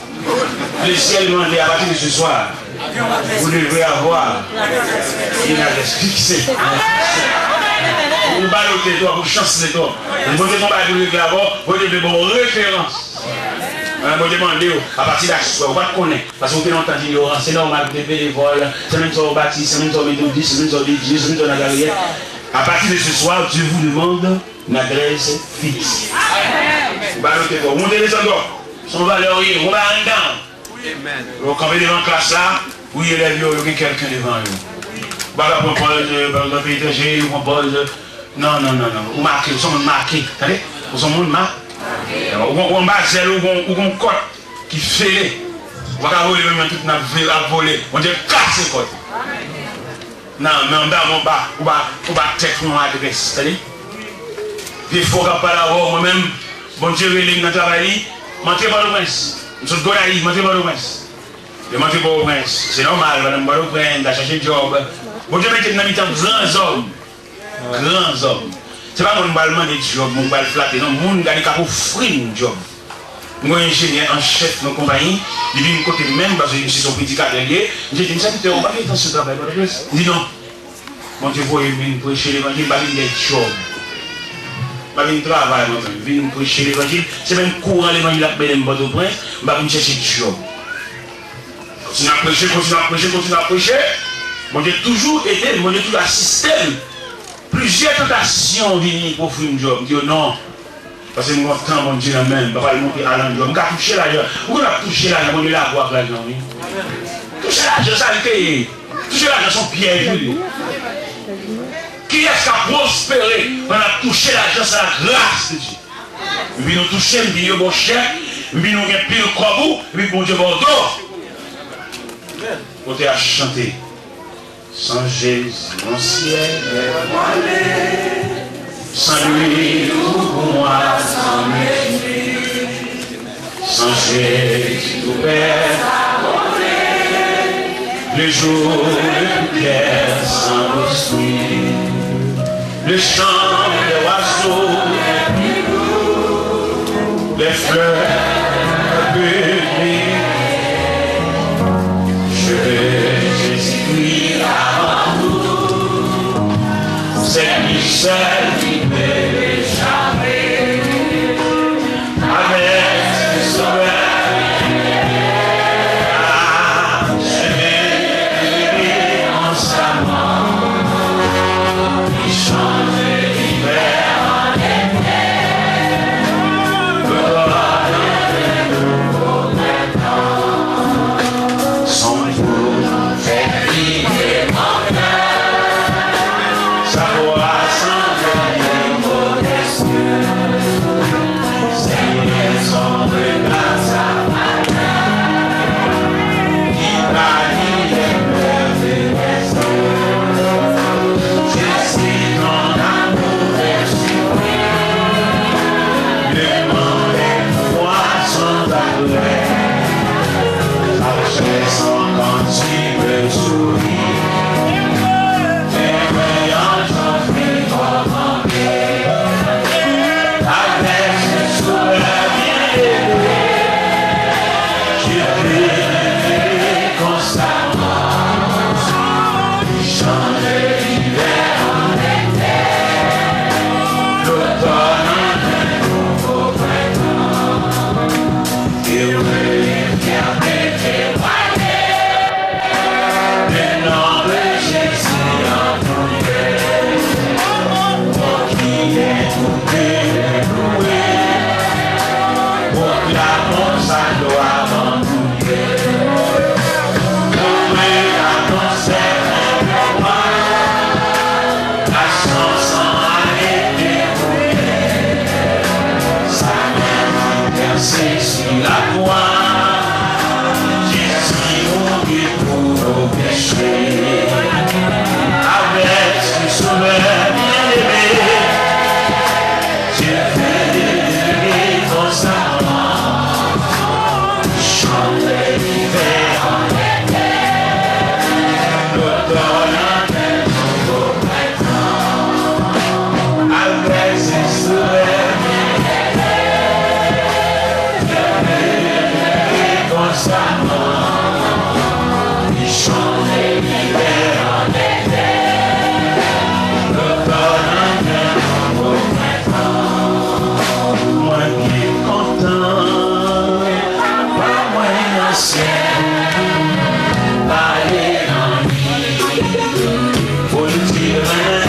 Le ciel mande à partir de ce soir, vous devrez avoir une adresse fixée. Ou ba l tèt ou, ou chansle twòp. Bondye gon bagay pou l regle avè w, Bondye vle ba w referans. Bondye mande w, apati de aswè, ou pa t konnen. Paske ou te nan yon tan dinyorans, se nòmal pou te benevòl, se menm sa w batis, se menm sa w metodis, se menm sa w D J, se menm sa w Nazaryen. À partir de ce soir, Dieu vous demande une adresse fixe. Ou pa note twòp. Ou monte desann twòp. Se yon valè w ye. Ou pa anndan. Lè w kanpe devan klas la, wi, elèv yo, yo gen kèlken devan yo. Ou pa ka pran pòz, euh, nan peyi etranje, yo pran pòz. Non, non, non, non. Ou make, ou se yon moun make. Tande? Ou se yon moun ma-, ou gon, ou anba zèl, ou gon, ou gon kòt ki fele. Ou pa ka voye menm jan tout moun ap ve-, ap vole. Bondye kase kòt. Nan, men anba, men anba, ou ba, ou ba tèt ou yon adrès, tande? Vye fò k ap pale avè w, mwen menm, Bondye rele m nan travay li, m antre Pòtoprens. M sot Gonayiv, m antre Pòtoprens. Lè m antre Pòtoprens, se nòmal, pandan m Pòtoprens, m ta chache djòb. Bondye mete m nan mitan gran zòm. Gran zòm. Se pa moun m pral mande djòb, moun m pral flate, non, moun gade k ap ofri m djòb. M gen yon enjenyè an chèf nan konpayi, li vin kote m menm, paske misye se yon predikatè li ye. Misye di m, "Sèvitè, ou pa gen entansyon travay Pòtoprens?" M di, "Non. Bondye voye m vin preche levanjil, m pa vin gen djòb. M pa vin travay mwen menm, m vin preche levanjil. Se menm kouran levanjil ap mennen m Pòtoprens, m pa vin chèche djòb." Kontinye ap preche, kontinye ap preche, kontinye ap preche. Bondye toujou ede m, Bondye toujou asiste m. Plizyè tantasyon vini pou ofri m djòb. M di yo non. Paske m gen yon tan Bondye nan men m. M pa pral monte al nan djòb. M ka touche lajan. Ou konn ap touche lajan, Bondye lage w ak lajan, wi. Touche lajan, sa l te ye. Touche lajan, se yon pyèj, wi. Kiyès k ap pwospere pandan ap touche lajan san la gras de Dye? Epi nou touche, epi yo ba w chèk, epi nou gen pil kòb ou, epi Bondye ba w do. Kote a chante. Sans Jésus, mon ciel est voilé. Sans lui, tout pour moi s'en réjouit. Sans Jésus, tout perd abandonné. Le jour le plus clair s'en construit. Le chant des oiseaux est plus doux. Les fleurs bleues. Je veux Jésus-Christ avant tout. C'est lui seul qui peut m'échapper. Avec le Sauveur, ah, je vais vivre en sa mort. Il change l'hiver en été. Le roi de nouveau printemps. Son bout fait vibrer mon cœur. Sa vwa sanble yon modès. Senyè, son rega sa valè. Ki pa li lè plè. Je suis ton amour insurpris. Le monde est froid sans après. Sa chè san kantik de souri. Te mwen an chante kòman. Avec le Sauveur bien-aimé, je peux vivre constamment. Il change l'hiver en été, l'automne en un nouveau printemps. Heureux et fier de témoigner le nom de Jésus en tout lieu. Pour qui est tout Dieu loué, proclamons sa gloire en tout lieu. Pour eux annoncer un roi, à son sang a été coulé. Sa men ki pèse sou lakwa, Jezi mouri pou nou peche. Avèk Sovè byeneme, Jezi konsa, chante livè an lete, lotòn an nouvo prentan. Avèk Sovè byeneme, Jezi konsa, li chanje livè an lete, lotòn an nouvo prentan. Mwen byen kontan, pa mwen nan syèl, pale anni, pou l di renmen.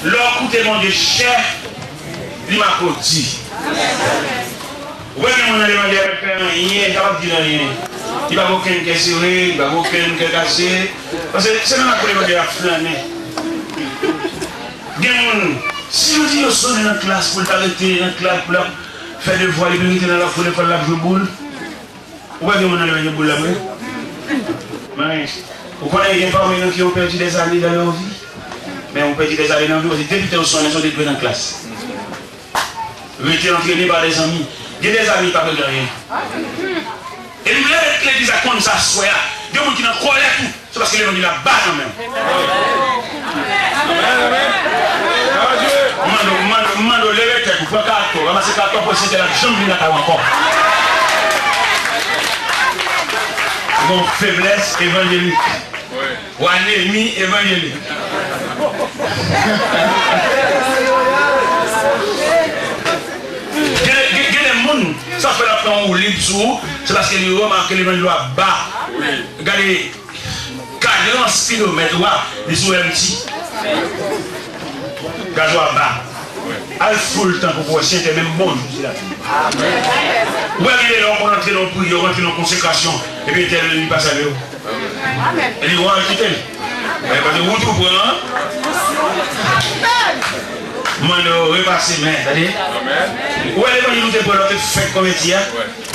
Lè w koute Bondye, chè li makodi. Ou wè gen moun nan levanjil, li p ap fè anyen, li p ap di l anyen. Li p ap gen okenn kè sere, li p ap gen okenn kè kase. Paske se nan lakou levanjil l ap flannen. Gen moun, si yo di yo sonnen nan klas pou l ta rete nan klas, pou l ap fè devwa, li vin rete nan lakou lekòl, l ap jwe boul. Ou wè gen moun nan levanjil boul la vre? Men, ou konnen gen pami nou ki ont perdu des années dans leur vie. Men ou pèdi des années nan vi w, paske depi tan w sonnen, se w te dwe nan klas. Rete antrene pa de zanmi. Gen de zanmi pa regle anyen. E m lè legliz a konn sa aswè a, gen moun ki nan kòlè tou. Se paske levanjil la ba nan men w. Mande w, mande w, mande w, leve tèt ou, pran kato, ranmase kato, pran sentèl, l ap janm vin lakay ou ankò. Ou gon feblès evanjelik. Ou anemi evanjelik. Gen, gen, gen de moun, sa fè l ap pran woulib sou ou, se paske li remake levanjil la ba. Gade, kadran spidomèt ou a, li sou empty. Gaz ou a ba. Al full tank ou pou wè si se menm bonjou se la. Ou wè gen de lè w konn antre nan priyè, w antre nan konsekrasyon, epi entèl li pa salye w. Li wè l kite l. Men kote wout ou pran an, mande w repase men, tande. Ou wè levanjil ou te pran lè w te fèk konvèti a?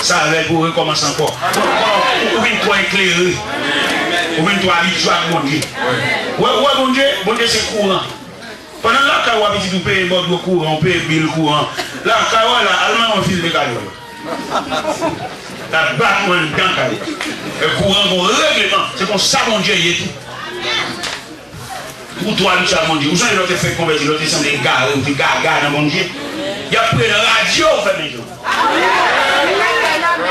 Sa avè l pou rekòmanse ankò. Ou, ou vin twò eklere. Ou vin twò abitye ak Bondye. Ou wè, ou wè Bondye, Bondye se kouran. Pandan lakay ou a pitit ou peye bòdwo kouran, ou peye bil kouran. Lakay ou a la, al mare yon fil de kale. L ap bat ou anndan kale. E kouran gon regleman. Se konsa Bondye ye tou. Ou twò abitye ak Bondye. Ou sonje lè w te fèk konvèti, lè w te sanble egare, ou te gaga nan Bondye. Y ap priye nan radyo, ou fèmen je w.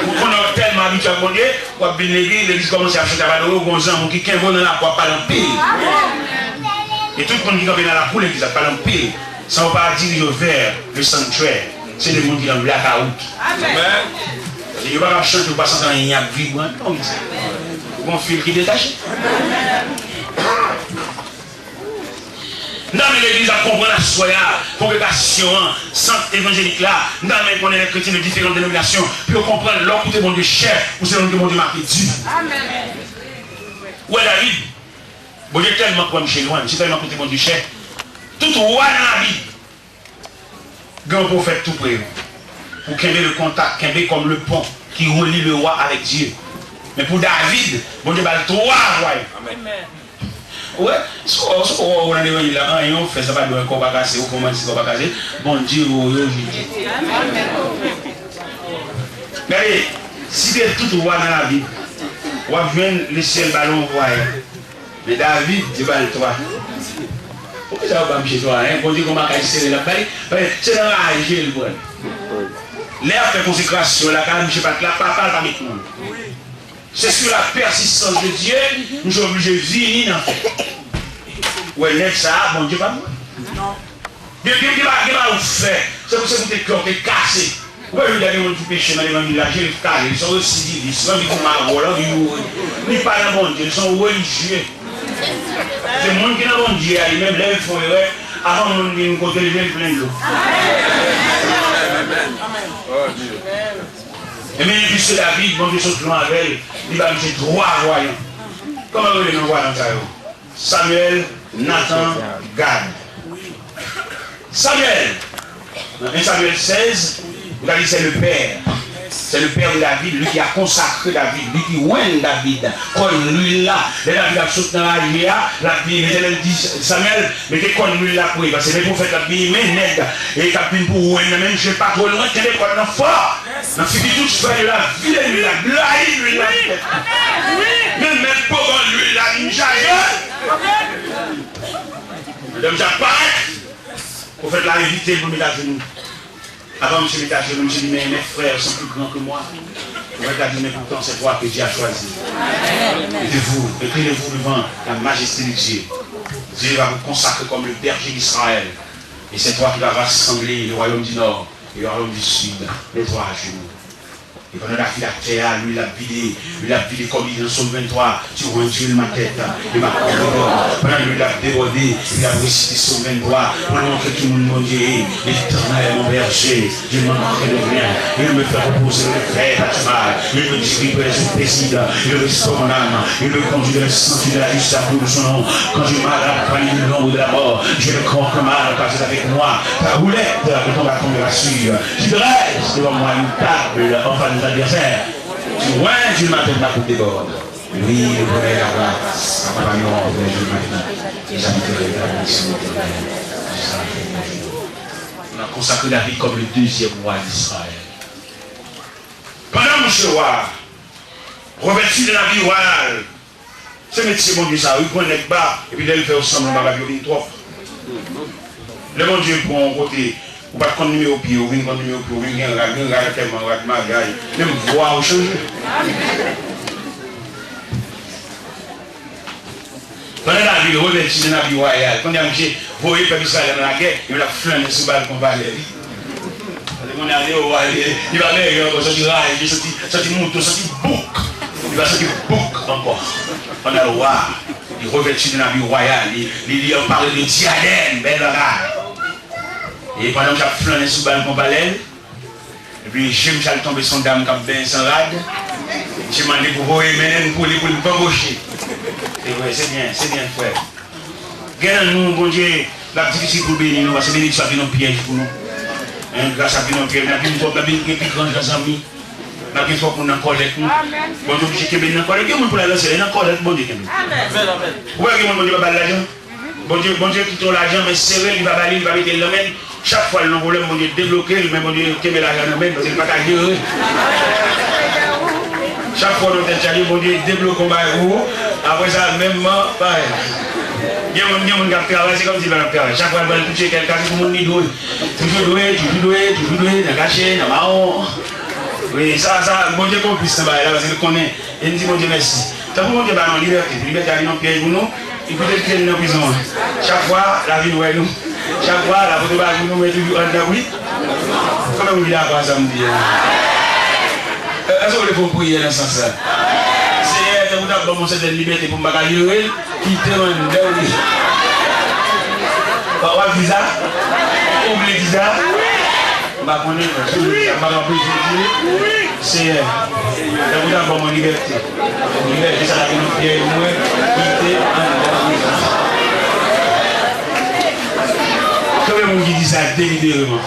Ou konnen w tèlman abitye ak Bondye, w ap vin legliz, legliz kòmanse ap chante, ap adore w, gon zanmi w ki kenbe w nan lakou ap pale anpil. E tout moun ki kanpe nan lakou legliz ap pale anpil, san w pa dirije w vè le sanctuaire. Se de moun ki nan blakawout. Amèn. Yo pa ka ap chante, ou pa santi anyen ap vibre anndan w. Ou gon fil ki detache. Nan men legliz ap konprann aswè a, kongregasyon an, sant evanjelik la, nan men konnen lè kretyen de diferan denominasyon, pou yo konprann lè w koute Bondye chè, ou se moun ke Bondye make di. Ou wè David, Bondye tèlman kwè m chè lwen, misye tèlman koute Bondye chè. Tout wa nan Labib, gen yon pwofèt tou pre yo. Pou kenbe le kontak, kenbe kòm le pon ki reli le wa avèk Dye. Men pou David, Bondye ba l twa wa yo. Amèn. Ou wè, si w, si w wè w nan levanjil la, anyen w fè, sa pa dwe kò pa kase, ou fè w manti kò pa kase, Bondye ou yo jete. Gade, site tout wa nan Labib, w ap jwenn lesyèl ba l yon wa. Men David, Dye ba l twa. Poukisa yo ba misye twa, en? Bondye gon bagay sere l ap bay? Paske se nan raje l pran l. Lè y ap fè konsekrasyon lakay, misye pa t la, papa l pa met non l. Se sou la pèsistans de Dye, misye oblije vini nan fèt. Ou wè nèg sa a, Bondye pa mouri. Gen, gen, gen bagay, gen bagay ou fè, se pou, se pou te kè w te kase. Ou pa jwenn gen moun ki peche nan levanjil la, je l kale, li se yon residivis, li anvi kou mawòl, li anvi mouri. Li pa nan Bondye, li se yon relijye. Se moun ki nan Bondye a, li menm, lè l fè yon erè, avan moun vin kote l, je l plen dlo. Ebyen, piske David, Bondye sot lwen avè l, li ba misye twa vwayan. Kòman yo rele non vwayan sa yo? Samyèl, Natan, Gad. Samyèl, nan en Samyèl sèz, nou ka li c'est le père. C'est le père de David, lui qui a consacré David, li ki wenn David, kòn lwil la. Lè David ap sot nan raje a, l ap vini, Letènèl di Samyèl, mete kòn lwil la pou li, paske men pwofèt la ap vini, men nèg e k ap vin pou wenn nan, men misye pa twò lwen, kenbe kòn nan fò. Nan figi tout fè de la vi de lwil la, blayi lwil la. Men mèt poban lwil la vin chaje. Medam sa parèt. Pwofèt la envite l pou l met ajenou. Avan misye met ajenou, misye di, mais mes frères sont plus grands que moi. Pwofèt la di, mais pourtant c'est toi que Dieu a choisi. Et de vous, inclinez-vous devant la majesté de Dieu. Dieu va vous consacrer comme le berger d'Israël. Et c'est toi qui vas rassembler le royaume du nord et le royaume du sud. Mets-toi à genoux. E pandan lavi atè a, lwil ap vide, lwil ap vide kòm li nan Sòm venntwa, tu oindules ma tête et ma coupe déborde. Pandan lwil ap debòde, li ap resite Sòm venntwa, pou l montre ki moun Bondye ye. L'Éternel est mon berger, je ne manquerai de rien. Il me fait reposer dans les verts pâturages. Il me dirige près des eaux paisibles. Il restaure mon âme. Il me conduit dans les sentiers de la justice à cause de son nom. Quand je marche dans la vallée de l'ombre de la mort, je ne crains aucun mal, car tu es avec moi. Ta houlette et ton bâton me rassurent. Tu dresses devant moi une table en face de mes adversaires. Tu oinds ma tête, ma coupe déborde. Oui, le bonheur et la grâce accompagneront tous les jours de ma vie. Et j'habiterai dans la maison de l'Éternel jusqu'à la fin de mes jours. On a consacré David comme le deuxième roi d'Israël. Pandan monchè wa a revèti de labi wayal, se metye Bondye sa yo, li pran nèg ba, epi lè l fè yo sanble yon bagay, yo vin twòp. Lè Bondye pran w yon kote, ou pa t konn nimewo pye, ou vin konn nimewo pye, ou vin gen rad, gen rad antèman, rad maryaj, menm vwa ou chanje. Pandan David revèti nan abi wayal, kounye a misye voye pèp Izrayèl nan lagè, epi l ap flannen sou balkon palè li. Paske kounye a deyò a, li, li pa bèyè ankò, santi raje, santi, santi mouton, santi bouk. Li pa santi bouk ankò. Pandan wa a, li revèti nan abi wayal, li, li, li anpare de dyadèm, bèl bagay. E pandan misye ap flannen sou balkon palè l, epi je misye al tonbe sou yon dam k ap benyen san rad. Misye mande pou voye mennen l pou li, pou l banboche. Se vre, se byen, se byen, frè. Gen nan nou, Bondye, l ap difisil pou l beni nou, paske benediksyon ap vin yon pyèj pou nou. Hein, gras ap vin yon pyèj, n ap vin twòp, n ap vin gen pi gran jan zanmi. N ap gen twòp moun nan kòlèt nou. Bondye oblije kenbe n nan kòlèt. Gen moun pou l al nan syèl, e nan kòlèt Bondye kenbe. Ou wè gen moun Bondye pa ba l lajan? Bondye, Bondye kite w lajan, men sere l, li pa ba li, li pa mete l nan men l. Chak fwa l nan pwoblèm, Bondye debloke l, men Bondye kenbe lajan nan men l, paske li pa ka jere. Chak fwa w nan tèt chaje, Bondye debloke yon bagay pou ou. Apre sa, menm bagay la. Gen moun, gen moun k ap travay, se kòmsi li pa t ap travay. Chak fwa l pral touche kèk kase pou moun li dwe. Toujou dwe, toujou dwe, toujou dwe, nan kache, nan mawon. Wi, sa, sa, Bondye konplis nan bagay la, paske li konnen. E n di Bondye mèsi. Tankou Bondye ba nou libète, pou libète a vin yon pyèj pou nou, li pote l kite n nan prizon an. Chak fwa, l a vin wè nou. Chak fwa, l a pote bagay pou nou, men toujou anndan pri. Konbyen moun ki dakò a sa m di a? Èske w vle fè yon priyè nan sans sa? Senyè, tankou w ta ban m yon sètèn libète pou m pa ka jere l, kite m anndan pri. W ap di sa? Ou vle di sa? M pa konnen, non. Si w vle di sa, m pa ka anpeche w di. Senyè, tankou w ta ban mwen libète. Libète sa la vin yon pyèj mwen, kite anndan prizon. Konbyen moun ki di sa delibereman?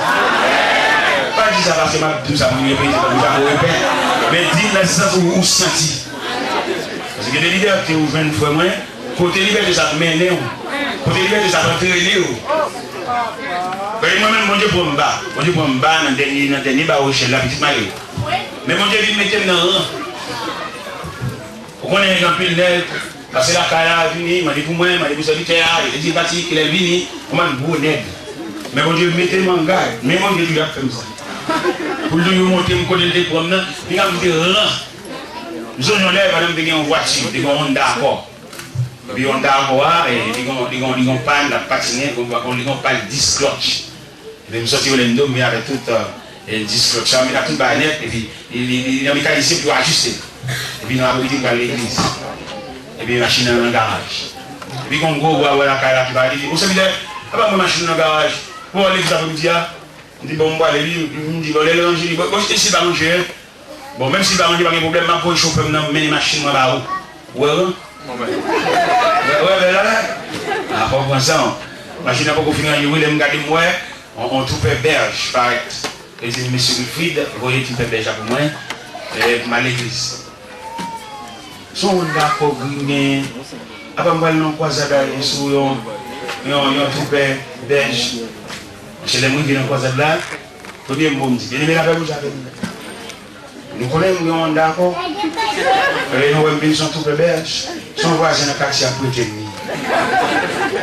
Pa di sa paske m ap di w sa pou m repete, tankou sa pou repete. Men di l nan sans ou, ou santi. Paske gen de libète ou jwenn, frè mwen, kote libète sa ap mennen w, kote libète sa ap antrene w. Paske mwen menm, Bondye pran m ba, Bondye pran m ba nan dènye, nan dènye bawo echèl la, pitit malere. Men Bondye vin mete m nan ran. Ou konnen gen anpil nèg, pase lakay la, vini, mande pou mwen, mande pou sèvitè a, yo te di l pati, kilè l vini, yon bann gwo nèg. Men Bondye mete m an gad, men Bondye toujou ap fè m sa. Pou l toujou montre m kote l te pran m nan, li ka montre ran. M sonje yon lè, pandan m te gen yon vwati, m te gen yon Honda Accord. Epi Honda Accord a, e, li gen, li gen, li gen yon pàn, l ap patinen, li gen, li gen yon pàn disk klòtch. Epi m sòti Orlando, m vin avèk tout, e, disk klòtch sa, m vin ak tout bagay nèt, epi li, li, li, li nan mekanisyen pou yo ajiste. Epi nan apremidi, m pral legliz. Epi machin nan nan garaj. Epi gen yon gwo bwa bò lakay la ki pale, li di, "O sèvitè, apa mwen machin nan nan garaj? Pou w al legliz apremidi a?" M di, "Bon, m prale wi." M di, "Bon, lè l ranje li, bon, bon, esi l pa ranje, en." Bon, menm si l pa ranje, pa gen pwoblèm, m ap voye chofè m nan mennen machin mwen ba ou. Ou wè, wi? Ou wè, ou wè, bèl bagay? A, fò w pran san w. Machin nan poko fin ranje, wi, lè m gade, m wè, on, on toupè bèj parèt. Yo di m, "Mesye Wilfrid, voye toupè bèj la pou mwen, e, pou m al legliz." Se yon Honda Accord gri m genyen. Apa m pral nan yon kwazad la, e sou yon, yon, yon toupè bèj. Paske lè m rive nan kwazad la, premye mo m di, "Byeneme, lapè Bondye avè nou." Nou konnen m gen yon Honda Accord. Lè nou wè m vin se yon toupè bèj. Se yon vwazen nan katye ap prete m li.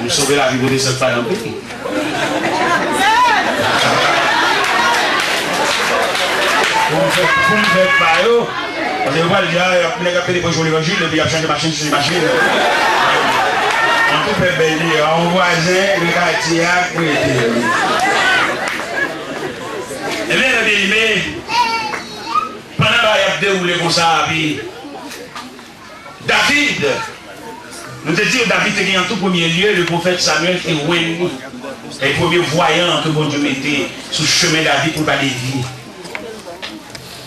M sove lavi pou desann pa nan peyi. Pou m fè, pou m fè pa yo. Paske yo pral di, a, y ap, nèg ap pede pran jou levanjil, epi y ap chanje machin, chanje machin. Yon toupè bèj deyò, yon vwazen nan katye a ap prete m li. Ebyen, byeneme, pandan ba dewoule konsa, epi David, nou te di David te gen an tou premye lye, le pwofèt Samyèl te wè li. E premye vwayan ke Bondye mete sou chemen David pou l pa devye.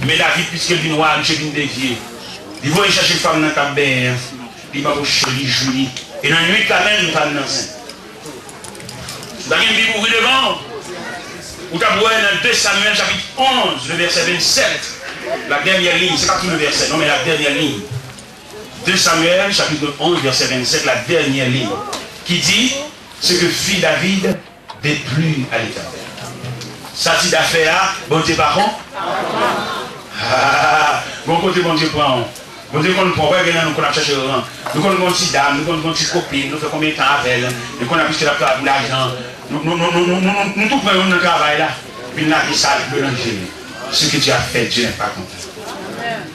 Men David, piske l vin wa, misye vin devye. Li voye chèche fanm nan k ap benyen an. Li ba bouch li, jou li. E nan nuit la menm, fanm nan ansent. Ou ta gen Bib ouvri devan w. Ou t ap wè nan de Samyèl chapit onz, le vèsè vennsèt, la dènyè liy, se pa tout le vèsè, non, men la dènyè liy. De Samyèl, chapitre onze, verset vingt-sept, la dernière ligne, qui dit, ce que fit David déplut à l'Éternel. Sa ti dafè a, Bondye pa kon? Ah, gon kote Bondye pran w. Bondye konn pran w, gen nan nou konn ap chèche ran. Nou konn gon ti dam, nou konn gon ti kopin, nou fè konbyen tan avè l, nou konn ap piske l ap travay pou lajan. Nou, nou, nou tou pran youn nan travay la. Vin lage sa, vin melanje. Ce que Dieu a fait, Dieu n'est pas content.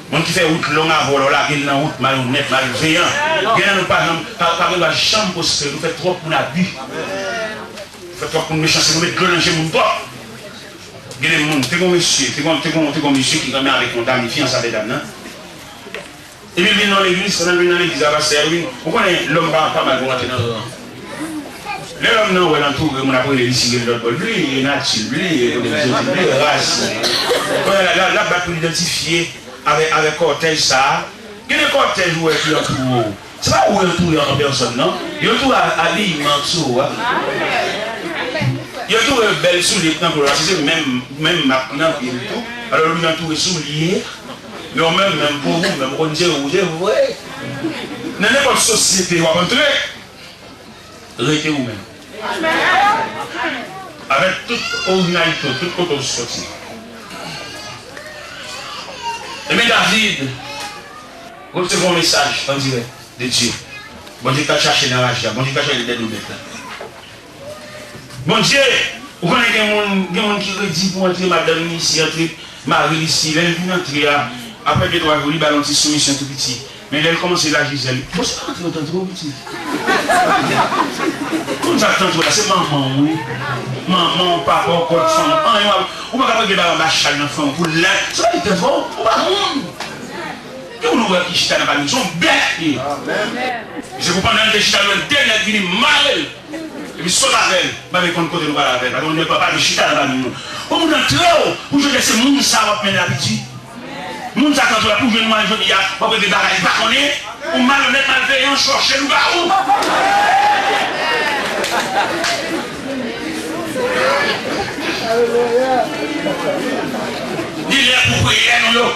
Moun ki fè wout long avè w, lè w lage l nan wout, malonèt, malveyan. Gen nan nou pa janm, pa, pa gen dwa janm pwospere. Nou fè twòp moun abi. Nou fè twòp moun mechanste. Nou met dlo nan je moun twòp. Gen de moun, te gon mesye, te gon, te gon, te gon mesye ki renmen avèk yon dam, li fiyanse avèk dam nan. Epi l vin nan legliz, pandan l vin nan legliz la, pastè a vin, ou konnen lòm pa, pa mal pou rantre nan ran. Lè lòm nan wè l antoure, moun ap rele li, si gen lòt bò, bliye nati l, bliye kote l soti, bliye ras li. Kounye a la, l ap bat pou l idantifye avèk, avèk kòtèj sa a. Gen de kòtèj ou wè ki antoure w. Se pa ou yo antoure an pèsòn, non. Yo antoure a, abiyman sou ou a. Yo antoure bèl soulye k nan pye w la, se menm, menm mak nan pye l tou. Alò, li antoure soulye. Men ou menm, menm pou ou menm, ou konn se ou, se vre. Nan nenpòt sosyete w ap antre, rete ou menm. Avèk tout orijinalite w, tout kote w soti. Ebyen, David resevwa yon mesaj an dirèk de Dye. Bondye k al chache nan raje a, Bondye k al chache dèdobèt la. Bondye, ou konnen gen moun, gen moun ki redi pou antre madanm li isi, antre mari li isi, lè l vin antre a, apre de twa jou, li ba l yon ti soumisyon tou piti. Men lè l kòmanse laji zèl li, bon, se pa antre otan twò piti. Konn sa k t antre w la, se manman w, wi. Manman w, papa w, kòd fanm, anyen w ap, ou pa ka regle bagay anba chal nan fanm pou lè, se pa li k t antre w, ou pa moun. Gen moun ou wè ki chita nan pami, se yon bèt li ye. Se pou pandan l te chita, l wè de nèg vini mare l. Epi sot avè l, pa vle konn kote nou pral avè l. Paske moun pa vle chita nan pami nou. Bon, moun antre w, pou jwenn se moun sa w ap mennen apiti. Moun sa k antre w la, pou jwenn mwen jodi a, w ap regle bagay li pa konnen. Ou malonèt, malveyan, chòche, lougawou. Li lè pou priyè nou yo.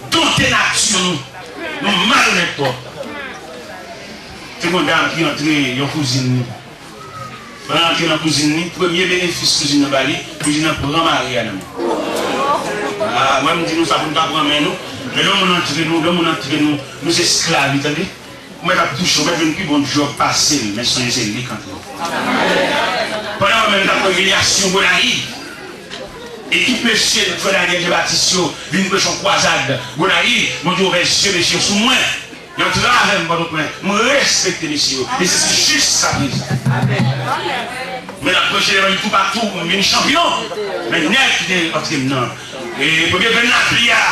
Donte nati nou. Nou malonèt twòp. Te gon dam ki antre yon kouzin li. Pandan l antre nan kouzin li, premye benefis kouzin nan ba li, kouzin nan pran mari a nan men. Ah, mwen m di nou sa pou n pa pran men nou. Men lè yon moun antre nou, lè yon moun antre nou, nou se esklav li, tande. Ou mèt ap touche, ou mèt jwenn pi bon djòb pase l, men sonje se li k antre w. Pandan mwen menm t ap pran imilyasyon Gonayiv, ekip mesye Frè Daniel Jean Baptiste yo vin preche yon kwazad Gonayiv, Bondye ouvè zye mesye yo sou mwen. Yo travay m Pòtoprens, m respekte mesye yo, e se jiskaprezan. Men n ap preche levanjil toupatou, m vin chanpyon. Men nèg ki te antre m nan, e premye grenn lapli a,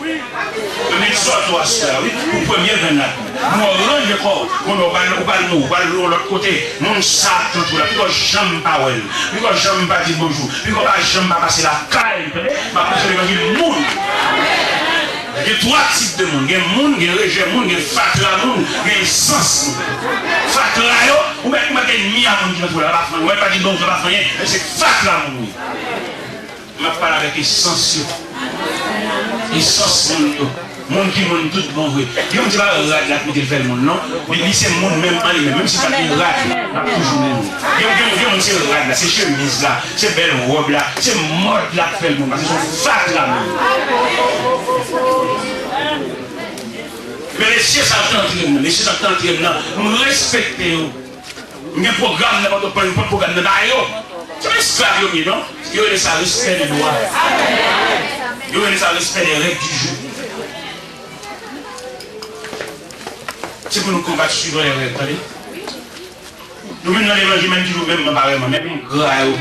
m egzòte w aswè a, wi, pou premye grenn lapli. Nou ranje kò w, konnen w pral, ou pral mouri, ou pral yon lòt kote. Moun sa k antre w la, piko janm pa wè l, piko janm pa di l bonjou, piko pa janm pa pase lakay li, tande? M ap preche levanjil moun. Gen twa tip de moun. Gen moun, gen rejè moun, gen fatra moun, gen esans moun. Fatra yo, ou mèt, ou mèt gen enmi a moun ki nan twou la, pa fè anyen. Ou mèt pa di bonjou, pa fè anyen, men se fatra moun yo. M ap pale avèk esans yo. Esans moun yo. Moun ki moun tout bon vre. Gen moun se pa rad la ki mete l fè l moun, non. Li, li se moun menm an li menm. Menm si l pa t gen rad, l ap toujou moun. Gen, gen, gen moun se rad la, se chemiz la, se bèl wòb la, se mòd la k fè l moun, paske se yon fatra moun. Men mesye sa k antre m nan, mesye sa k antre m nan, m respekte yo. M gen pwogram nan Pòtoprens, m pot pwogram nan ba yo. Se pa esklav yo m ye, non. Yo rele sa respè de lwa. Yo rele sa respè de règ di jou. Se pou nou konbat suivan lè règ, tande. Nou vin nan levanjil, menm toujou menm, menm parèyman, menm engra yo.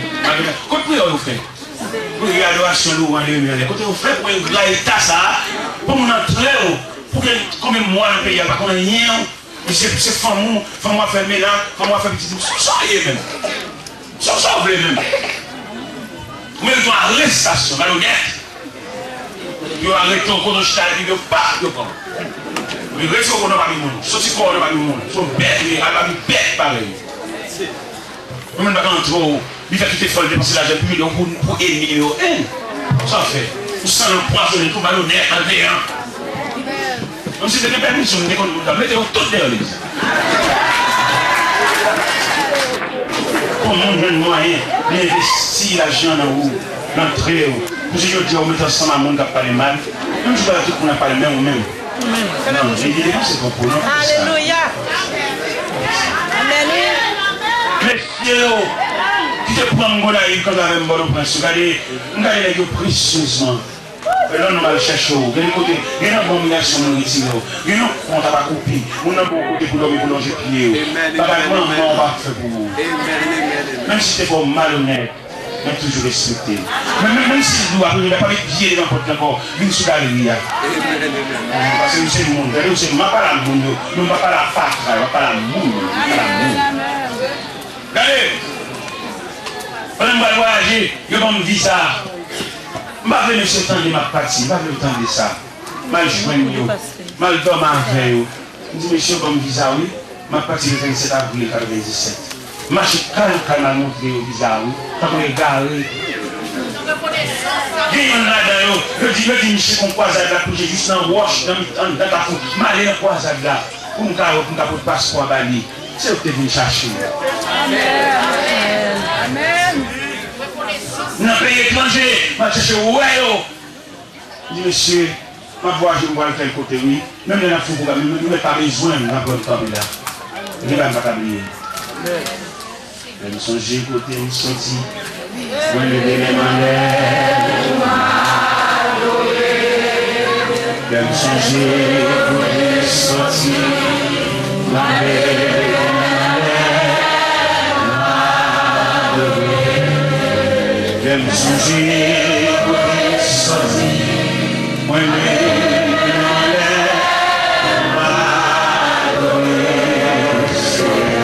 Kot priyè yo, frè? Kote adorasyon, louwanj, lemye anlè? Kote yo fè pou engra eta sa a, pou moun antre yo, pou gen konbyen mwa nan peyi a, pa konn anyen, yo, se, se fanm ou, fanm ou ap fè mela, fanm ou ap fè pitit, sa w ye menm? Sa, sa w vle menm? Ou merite yon arestasyon, malonèt. Yo arete w kote w chita epi yo pa, yo pran w. Yo retire w nan pami moun, soti kò w nan pami moun. Se yon bèt ou ye, al pami bèt parèy ou. Yon moun pa ka antre w, li fè tout efò, li depanse lajan pou, pou, pou enmi nimewo en. Sa w fè? Ou sann anpwazonnen, tou malonèt, malveyan. Menm si te gen pèmisyon, m te konn moun ta mete yo tout deyò legliz. Pou moun jwenn mwayen, li envesti lajan nan ou, nan antre w. Pou se jodi a ou mete ansanm a moun k ap pale mal, menm jou pa tout moun ap pale, men ou menm. Non, li, li depanse twòp pou non. Alelouya. Amèn, wi. Mesye yo, ki te pran m Gonayiv, kanpe avè m Pòtoprens, yo gade, m gade nèg yo presyezman. Lè nou al chèche w, gen kote, gen nan bon gason moun retire w. Gen yon kont ap akoupi, moun nan bon kote pou dòmi, pou lonje pye yo. Bagay manman w pa fè pou ou. Menm si te fè w malonèt, men toujou respekte l. Men, men, menm si l di w apre, pa met pye devan pòt la ankò, vin sou galeri a. Paske ou se moun, gade ou se moun, m ap pale a moun yo, men m pa pale a fatra, m ap pale a moun, m ap pale a moun. Gade, pandan m pral vwayaje, yo ban m viza. M pa vle mesye tande m ap pati, m pa vle yo tande sa. M al jwenn yo, m al dòmi avè yo. M di, "Mesye, yo ban m viza, wi. M ap pati le vennsèt avril katrevenndisèt." M mache kalm kalm al montre yo viza, wi. Tankou egare. Gen youn ladan yo, yo di, yo di misye gon kwazad la pouse jis nan wòch, nan mitan, nan kafou. M ale nan kwazad la pou m ka wè, pou m ka pote paspò a ba li. Se yo ki te vin chache m. Amèn. Nan peyi etranje, m al chèche wè yo. M di, "Mesye, m ap vwayaje, m pral tèl kote, wi." Menm lè n ap fè yon pwogram, yo mèt pa bezwen m, n ap wè m kanpe la. Gen bagay m pa ka bliye. Lè m sonje kote m soti, mwen leve men m anlè, m adore. Lè m sonje kote m soti, mwen leve men m anlè, m adore. Lè m sonje kote m soti, mwen leve men m anlè, m adore Senyè.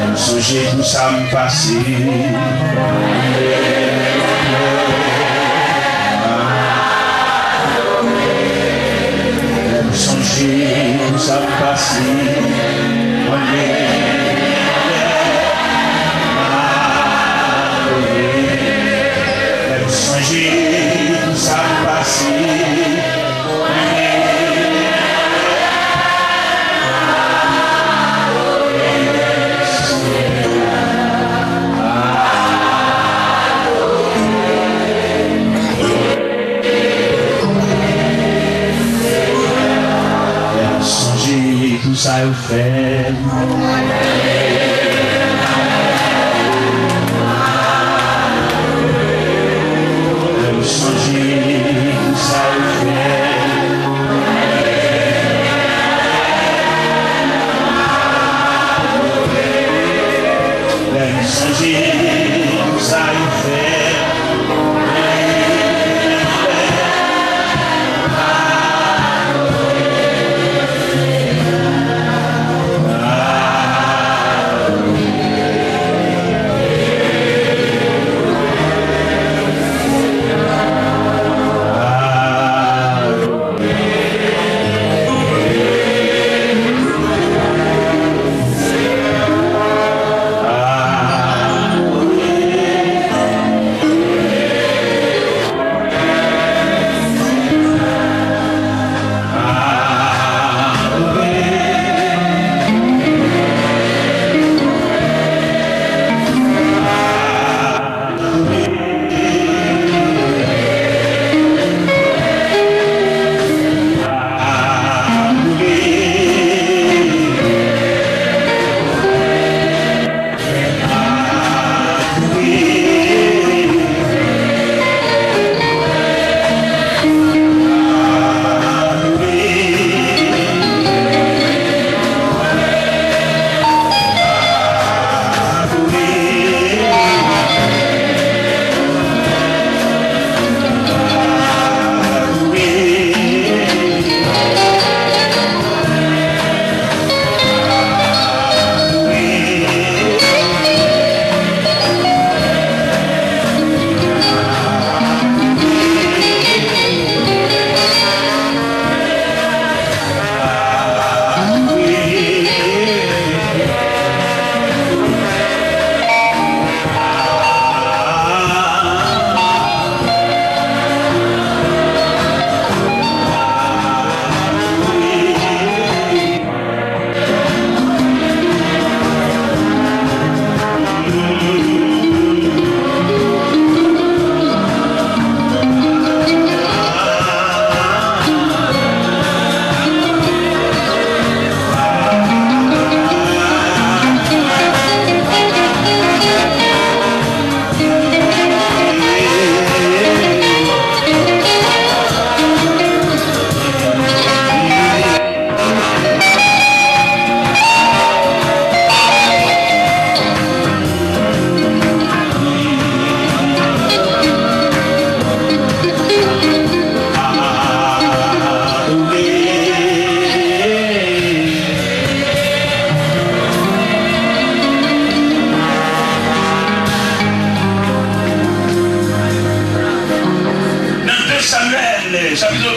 M sonje tou sa m pase. Lè m sonje tou sa m pase, mwen leve men m anlè, m adore. Lè m sonje tou sa m pase, mwen leve men m anlè, m adore Senyè. Sonje tou sa yo fè m. Lè m sonje tou sa yo fè m. Lè m sonje tou sa yo fè m.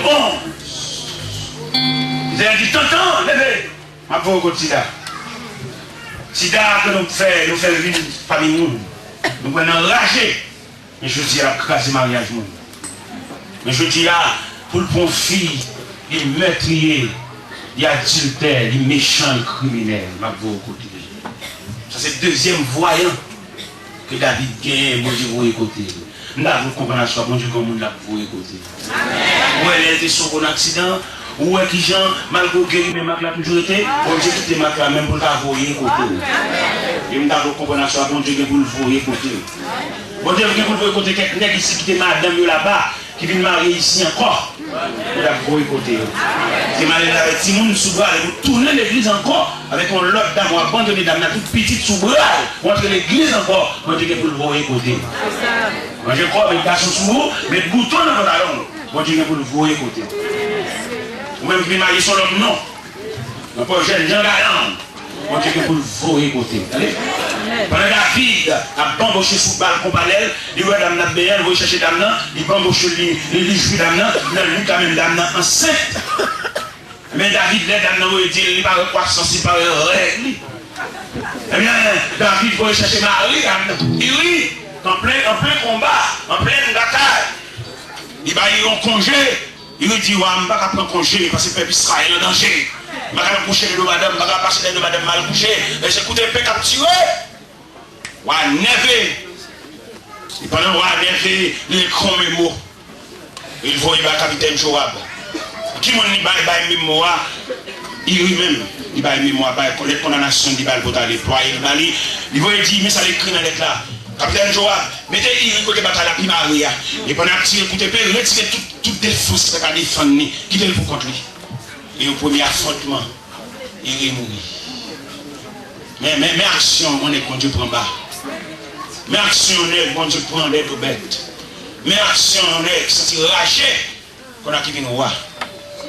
Bon. Letènèl di, Tantan, leve! M ap voye w kot sida. Sida ke nou fè, nou fè l vin pami moun. Nou pran nan raje. Men jodi a, l ap kraze maryaj moun. Men jodi a, pou l pran yon fi, li mètriye, li adiltè, li mechan, li kriminèl. M ap voye w kote l. Sa se dezyèm vwayan ke David genyen, Bondye voye kote l. M ta vle w konprann aswè, Bondye gen yon moun l ap voye kote l. Ou wè lè l te sove w nan aksidan, ou wè kijan, malgre w geri, men mak la toujou rete, Bondye kite mak la menm pou l ka voye kote w. E m ta vle w konprann aswè, Bondye gen pou l voye kote w. Bondye gen pou l voye kote kèk nèg isi ki te madanm yo laba, ki vin marye isi ankò. Bondye ap voye kote yo. Te marye avèk timoun sou bra l, epi w tounen legliz ankò avèk yon lòt dam, w abandone dam nan, tout pitit sou bra l, w antre legliz ankò, Bondye gen pou l voye kote. Ranje kòb, met gason sou ou, met bouton nan pantalon w, Bondye gen pou l voye kote. Ou menm ki vin marye sou lòt non, nan pwojè jan galan, Bondye gen pou l voye kote. Tande? Pandan David ap banboche sou balkon palè l, li wè dam nan ap benyen, li voye chèche dam nan, li banboche l, li, li, li jwi dam nan, nan lwit la menm dam nan ansent. Men David, lè dam nan voye di l, li pa wè kwasans, li pa wè règ li. Ebyen, David voye chèche mari dam nan. Iri, an plen, an plen konba, an plen batay. Li ba Iri yon konje. Iri di, Wa, m pa ka pran konje, paske pèp Izrayèl an danje. M pa ka kouche dèyè madanm, m pa ka pase dèyè madanm m al kouche. Mesye, kout epe k ap tire. Wa nève. E pandan wa nève, li ekri yon memo. Li voye bay kapitèn Jowab. Ki moun li bay, bay memo a? Iri menm. Li bay memo a, bay lèt kondanasyon li ba l pou t ale plwaye l ba li. Li voye di, men sa l ekri nan lèt la. Kapitèn Jowab, mete Iri kote batay la pi mare a. E pandan y ap tire kout epe, retire tout, tout defans ki ta ka defann li. Kite l pou kont li. E yon premye afwontman, Iri mouri. Men, men, men aksyon yon nèg Bondye pran ba. Men aksyon yon nèg Bondye pran dèyè do bèt. Men aksyon yon nèg ki santi raje konn a ki vin wa,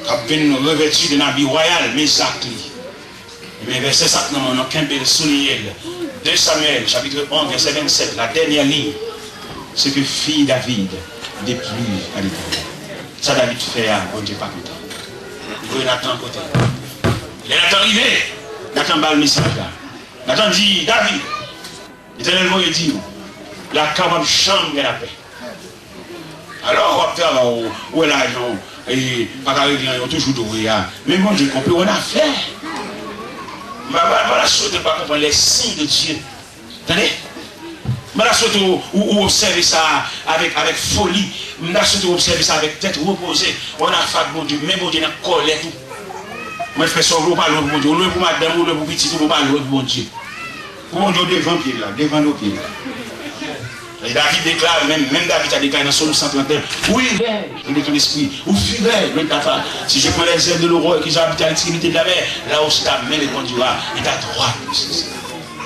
k ap vin revèti de nan abi wayal, men zak li. Men vèsè sa k nan men w, kenbe l, souliye l. De Samyèl, chapitre onze, vèsè vennsèt, la dènyè liy, ce que fit David déplut à l'Éternel. Sa David fè a, Bondye pa kontan. Li voye Natan kote l. Lè Natan rive, Natan ba l mesaj la. Natan di, David, Letènèl voye di w, lakay w p ap janm gen lapè. Alò, w ap travay, ou, ou wè lajan w, e, pa ka regle anyen, ou toujou dwe a. Men Bondye konpe w annafè. M pa, pa, pa ta swete w pa konprann les signes de Dieu. Tande? M pa ta swete w, ou, ou obsève sa avèk, avèk foli. M ta swete w obsève sa avèk tèt repoze. Ou annafè ak Bondye, men Bondye nan kòlèt ou. Mwen fè sa w vle, ou pa lwe pou Bondye. Ou lwe pou madanm ou, ou lwe pou pitit ou, men ou pa lwe pou Bondye. Pou Bondye, w devan pye l la, devan do pye l la. E David deklare, menm, menm David a deklare nan Sòm san trant, ou ivre, je n'ai ton esprit, ou fureur, je ne t'attends pas. Si je prends les ailes de l'aurore et que j'habite à l'extrémité de la mer, là aussi ta main me conduira, et ta droite me saisira.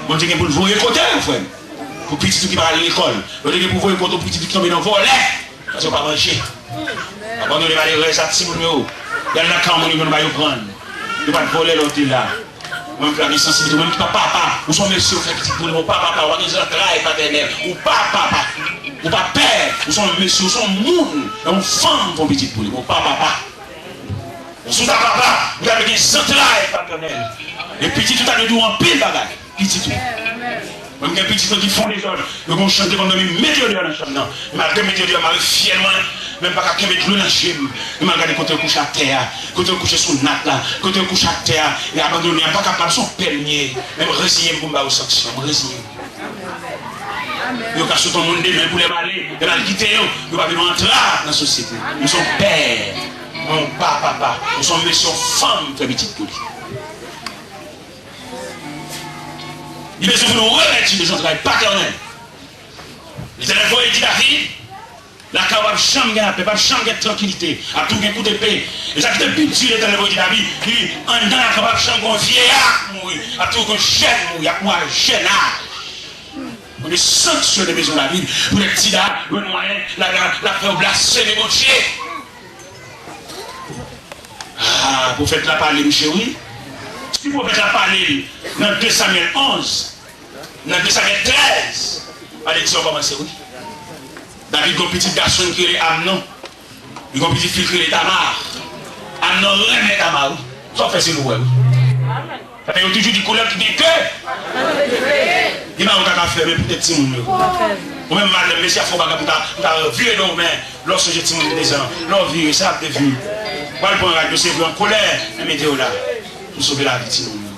Bondye gen pou l voye kote w, frè m. Pou pitit ou ki pa al lekòl. Bondye gen pou voye kote w, pitit ou ki tonbe nan vòlè. Paske w pa manje. Abandone malerèz ak timoun yo. Y al nan kay moun yo, yo ba yo pran. Yo pa t vòlè lè w te la. Ou menm ki pa gen sansiblite, ou menm ki pa papa, ou se yon mesye, ou fè pitit pou li, men w pa papa, ou pa gen zantray patènèl, ou pa papa, ou pa pè, ou se yon mesye, ou se yon moun, yon fanm fè yon pitit pou li, men w pa papa. Si w ta papa, ou ta dwe gen zantray patènèl. E pitit ou ta dwe di w anpil bagay. Pitit ou. Mwen, m gen pitit mwen ki fè dezòd. Yo gen yon chanm te konn ban m, mete yo deyò nan chanm nan. M al mete yo deyò, m al fyè mwen. Men m pa ka kenbe dlo nan je m. Men m al gade kote yo kouche atè a. Kote yo kouche sou nat la. Kote yo kouche atè a. E abandone a. M pa kapab, se yon pè m ye. Men m reziyen m pou m ba yo sanksyon. M reziyen m. Yo ka sot yon moun demen pou lè m ale. Lè m al kite yo. Yo pa vin yon antrav nan sosyete. M se yon pè. Mwen, yon pa papa. M se yon mesye, yon fanm fè pitit pou li. Li bezwen pou nou revèti de zantray patènèl. Letènèl voye di David, lakay ou p ap janm gen lapè, p ap janm gen trankilite, ap toujou gen kout epe. E sa ki te pi di, Letènèl voye di David, li anndan lakay ou p ap janm gen yon vyeya k mouri, ap toujou gen yon jèn mouri, ap mouri a jèn aj. Bondye sanksyone bezwen David, poutèt sida, jwenn mwayen, l ap fè yo blasfeme Bondye. Ah, pwofèt la pale, m cheri. Si pwofèt la pale l nan de Samyèl onz, nan de Samyèl trèz, pale di sa w kòmanse, wi. David gen yon pitit gason ki rele Amnon. Li gen yon pitit fi ki rele Tamar. Nan renmen Tama wi. Sa w fè se nou wè wi. Sa fè yo toujou di koulèv ki gen ke. Gen bagay ou ta ka fè men poutèt timoun yo. Ou menm madanm, mesye ap fè yon bagay pou ta, pou ta vire do w men lè w sonje timoun de dezan, lè w vire sa ap devni. W al pran rad yo se vre an kolè, men mete yo la pou sove lavi timoun yo.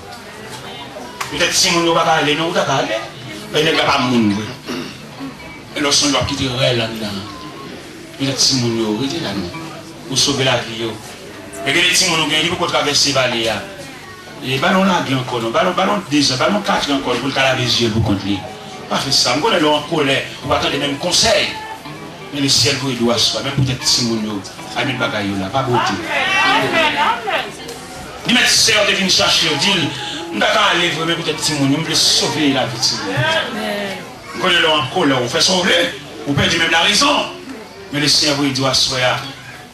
Poutèt timoun yo pa ka ale non, ou ta ka ale. Men nèg la pa moun vre. Men lè w sonje w ap kite rèl anndan. Poutèt timoun yo, rete la non. Ou sove lavi yo. Men gen de timoun ou gen, li poko travèse vale a. E ba l yon lage ankò non, ba l, ba l yon dezan, ba l yon katran ankò pou l ka lave zye l pou kont li. Pa fè sa, m konnen lè w an kolè, ou pa tande menm konsèy. Men lesyèl voye dlo aswè, menm poutèt timoun yo, al met bagay yo la, pa bote. Li mèt sè yo te vin chache yo, di l, m ta ka ale vre, men poutèt timoun yo, m vle sove lavi timoun yo. M konnen lè w an kolè, ou fè sa w vle, ou pèdi menm larezon. Men lesyèl voye dlo aswè a,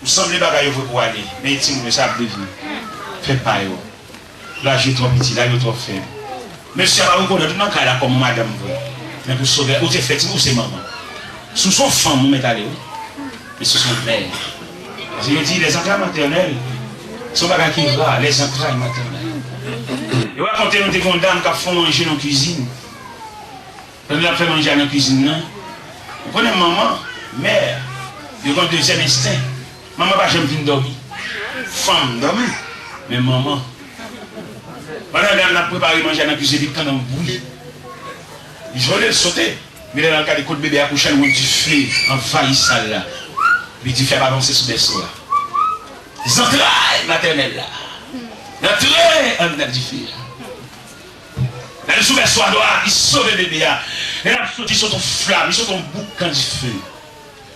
ou sanble bagay yo vre pou ale, men timoun yo, sa ap devni. Fè pa yo. Laj yo twò piti, laj yo twò fèb. Mesye a pa rekonèt ou nan kay la kòm yon madanm vre. Men pou sove, ou te fè timoun, ou se manman. Si w se yon fanm, ou mèt ale wi. Men si w se yon mè. Paske yo di les entrailles maternelles se yon bagay ki ra, les entrailles maternelles. Yo rakonte nou te gen yon dam k ap fè manje nan kwizin. Pandan l ap fè manje a nan kwizin nan, ou konnen manman, mè, yo gen yon dezyèm ensten. Manman pa janm fin dòmi. Fanm dòmi, men manman. Pandan dam nan ap prepare manje a nan kwizin, epi l tande yon bri. Li jole, l sote. Men lè l al gade kot bebe a kouche a, li wè yon dife anvayi sal la. Epi dife a ap avanse sou bèso a. Zantray matènèl la rantre anndan dife a. Lè l sou bèso a dwat, li sove bebe a. Lè l ap soti, sot yon flam, li sot yon boukan dife.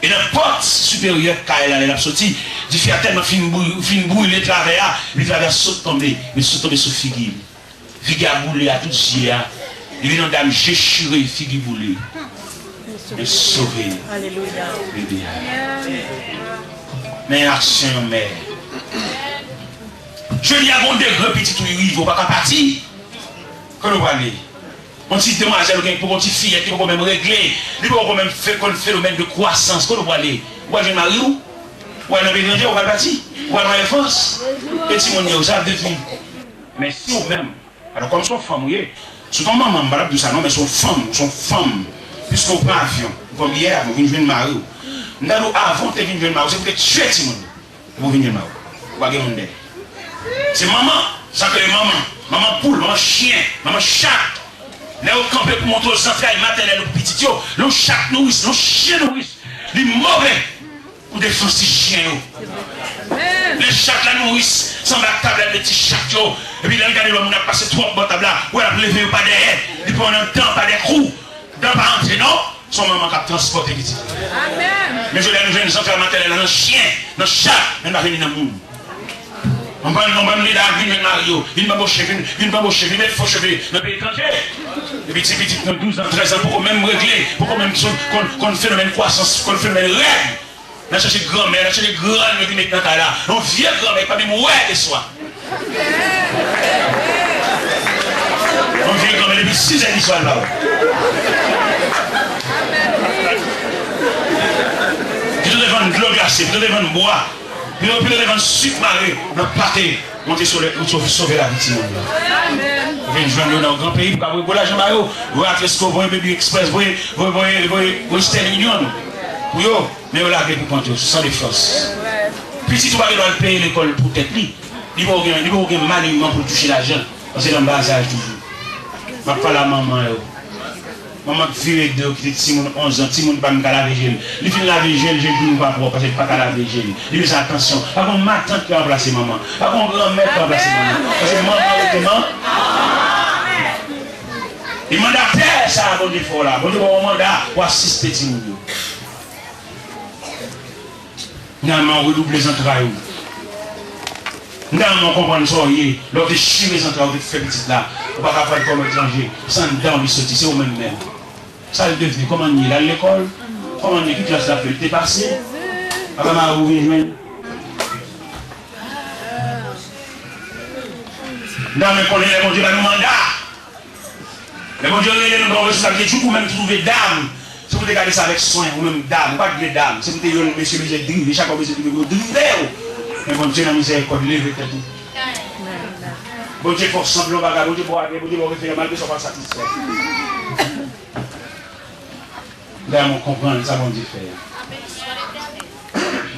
E nan pòt siperyè kay la, lè l ap soti, dife a tèlman fin bri-, fin brile travè a, epi travè a sot tonbe, men sot tonbe sou figi l. Figi a boule a tout zye a. Li vin yon dam je chire, figi boule. Men sove bebe a. Men aksyon yon mè. Jodi a gon degre pitit ou rive, ou pa ka pati. Kote w prale? Yon ti demwazèl ou gen poko, yon ti fiyèt ki poko menm regle, li poko menm fè konn fenomèn de kwasans. Kote w prale? Ou pral jwenn mari w? Ou pral nan peyi etranje, ou pral pati? Ou pral nan Frans? E timoun yo, sa ap devni. Men si ou menm, alò kòm se yon fanm ou ye, si w te yon manman, m pa t ap di w sa non, men se yon fanm, ou se yon fanm, piske ou pran avyon, ou pran biyè avyon, ou vin jwenn mari w. M ta di w avan w te vin jwenn mari w, se pou w te tiye timoun yo. Epi w vin jwenn mari w. Ou pa gen moun dèyè. Se manman, sa k rele manman. Manman poul, manman chen, manman chat. Lè yo kanpe pou montre w zantray matènèl ou pou pitit yo, lè yon chat nouris, lè yon chen nouris, li move pou defans ti chen yo. Lè chat la nouris, sanble ak tab la, met ti chat yo, epi lè l gade lòt moun ap pase twòp bò tab la, ou wè l ap leve yo pa dèyè, li pran nan dan, pa de kou. Dan pa antre non, se yon manman k ap transpòte pitit. Men jodi a nou jwenn zantray matènèl la nan chen, nan chat, men l pa vini nan moun. Yon bann, yon bann medam vin jwenn mari yo, vin banboche, vin, vin banboche, vin met fo cheve nan peyi etranje. Epi ti pitit nan douz an, trèz an poko menm regle, poko menm konn, konn fenomèn kwasans, konn fenomèn règ. N a chache granmè, n a chache grann yo ki met nan kay la. Yon vye granmè ki pa menm wè leswa. Yon vye granmè depi sizè di swa l pa wè. Pito te vann dlo glase, pito te vann bwa, pito, pito te vann sik mare nan pate. Monte sole, ou sove, sove lavi timoun yo. Ou vin jwenn yo nan yon gran peyi pou kapab voye gwo lajan ba yo. Voye Atlesko, voye Baby Express, voye, voye, voye, voye, voye Western Union pou yo. Men yo lage pou kont yo, san defans. Pitit ou pa gen dwa al peye lekòl pou tèt li. Li poko gen, li poko gen maniman pou l touche lajan. Paske l anba zaj toujou. M ap pale a manman yo. Manman k vire do, kite timoun onz an, timoun pa menm ka lave je l. Li fin lave je l, je l toujou pa pwòp, paske l pa ka lave je l. Li bezwen atansyon. Pa gen yon matant ki ka ranplase manman. Pa gen yon granmè ki ka ranplase manman. Paske manman rete manman. E mandatè sa a Bondye fè w la, Bondye ba w yon manda pou asiste timoun yo. Finalman, ou redouble zantray ou. Finalman, ou konprann sa w ye. Lè w te chire zantray ou, ou te fè pitit la, ou pa ka pran l kòm etranje. Se anndan w li soti, se ou menm menm. Sa l devni? Kòman l ye? L al lekòl? Kòman l ye? Ki klas l ap fè? Li te pase? Papa mari ou vin jwenn? Finalman, konnen lè Bondye ba nou manda. Lè Bondye rele nou nan yon responsablite, jouk ou menm ki twouve dam, se pou te gade sa avèk swen, ou menm dam, ou pa t vle dam, se pou te yon mesye bezwen drive, chak fwa mesye drive pou yo drive w. Men Bondye nan mizèrikòd, leve tèt ou. Bondye fè w sanble yon bagay, Bondye ba w agen, Bondye ba w referan, malgre sa w pa satisfè. Gade, nou konprann sa Bondye fè a.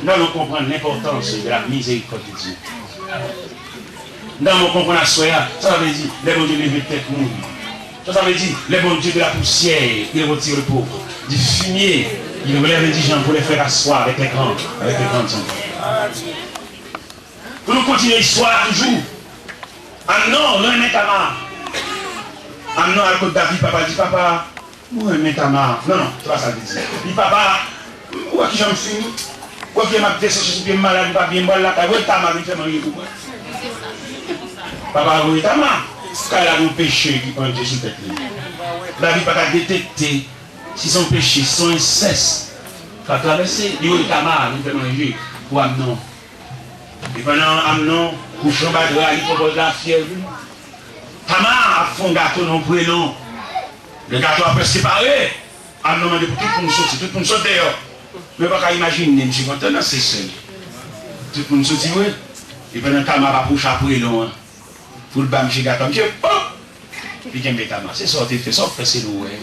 Gade, nou konprann lenpòtans de la mizèrikòd de Dye. Gade, nou konprann aswè a, sa sa vle di, lè Bondye leve tèt moun. Sa sa vle di, lè Bondye de la poussière, il retire le pauvre. Du fumier, il relève l'indigent pour les faire asseoir avec les grands, avec les grandes gens. Pou nou kontinye istwa a toujou. Amnon renmen Tama. Amnon al kot David, papa l di, papa, mwen renmen Tama. Non, non, se pa sa l te di. Li, papa, ou wè kijan m fini? Ou wè kijan m ap deseche sou pye m, malad, m pa byen, m pral lakay. Voye Tama vin fè manje pou mwen. Papa voye Tama. Kay la gon peche ki pandye sou tèt li. David pa ka detekte si se yon peche, si se yon ensès k ap travèse. Li voye Tama vin fè manje pou Amnon. E pandan Amnon kouche anba dra, li pran pòz lafyèv li. Tama ap fè yon gato nan yon prelon. Lè gato a prèske pare, Amnon mande pou tout moun soti, tout moun sot deyò. Men w pa ka imajine misye kontan nan se sèl. Tout moun soti vre. E pandan Tama ap apwoche a prelon an, pou l ba misye gato a, misye pòp! Li kenbe Tama. Se sa w te fè, sa w fè se nou wè.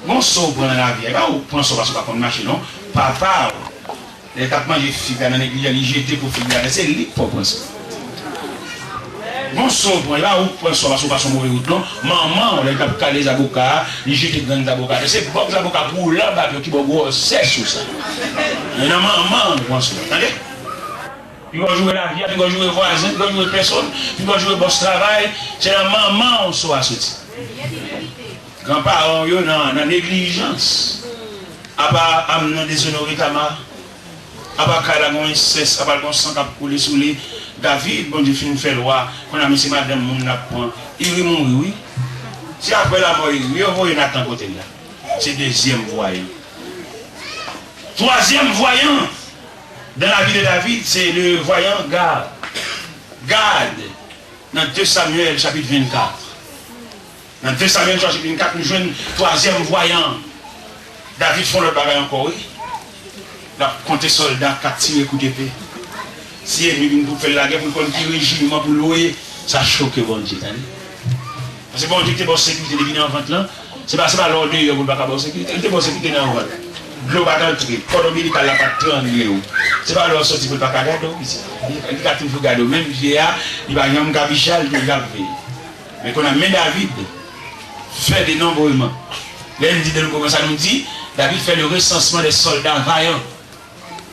Gon so w pran nan lavi a, e pa ou k pran so paske w pa konn mache non. Papa w, lè l t ap manje fig la nan neglij la, li jete po fig la atè, se li k pa w pran so. Gon so w pran, e pa ou k pran so paske w pase yon move wout non. Manman w, lè l t ap kale zaboka a, li jete grenn zaboka atè, se bòk zaboka pou w la bat yo ki ba w gwosès ou sa. Men nan manman w pran so, tande? Piga w joure lavi a, piga w joure vwazen, piga w joure pèsonn, piga w joure bòs travay, se nan manman w so a soti. Granparan w yo nan, nan neglijans. Apa Amnon dezonore Tama, apa kay la gon ensès, apa l gon san k ap koule sou li. David, Bondye fin fè l wa, kounye a men se madanm moun l ap pran. Iri mouri, wi. Se apre lamò Iri, yo voye Natan kote l la. Se dezyèm vwayan. Twazyèm vwayan dans la vie de David, c'est le voyant Gad. Gad, nan de Samyèl, chapit vennkat. Nan de Samyèl, chapit vennkat, nou jwenn twazyèm vwayan. David fè yon lòt bagay ankò, wi. L ap konte sòlda k ap tire kout epe. Si ènmi vin pou fè l lagè, pou l konn ki rejiman pou l voye, sa choke Bondye, tande. Paske Bondye ki te ba w sekirite depi nan vant lan, se pa, se pa lè w deyò pou l pa ka ba w sekirite. Li te ba w sekirite nan vant. Dlo pa t antre, kòd onbilikal la pa t trangle w. Se pa lè w soti pou l pa ka gade w, pitit. Li, li ka toujou gade w. Menm vye a, li pa janm ka bicha, li toujou ap veye. Men kounye a, men David fè denonbreman. Lè n di denonbreman, sa nou di, David fè le recensement des soldats vaillants.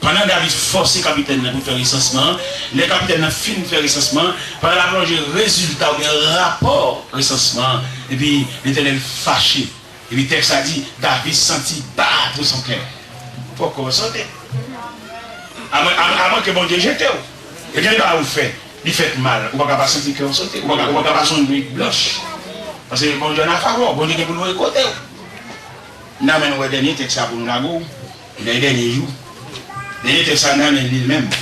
Pandan David fòse kapitèn nan pou fè resansman an, lè kapitèn nan fin fè resansman an, pandan l ap lonje rezilta oubyen rapò resansman an, epi Letènèl fache. Epi tèks la di, David sentit battre son cœur. Ou poko sote. Amwen, amwen, amwen ke Bondye jete w. E gen de bagay ou fè, li fèt mal, ou pa ka pa santi kè w sote, ou pa ka, ou pa ka pase yon nwit blanch. Paske Bondye an a favè w, Bondye gen pou l voye kote w. N a menm wè dènye tèks la pou n lage w. Nan dènye jou, dènye tèks la nan men li menm.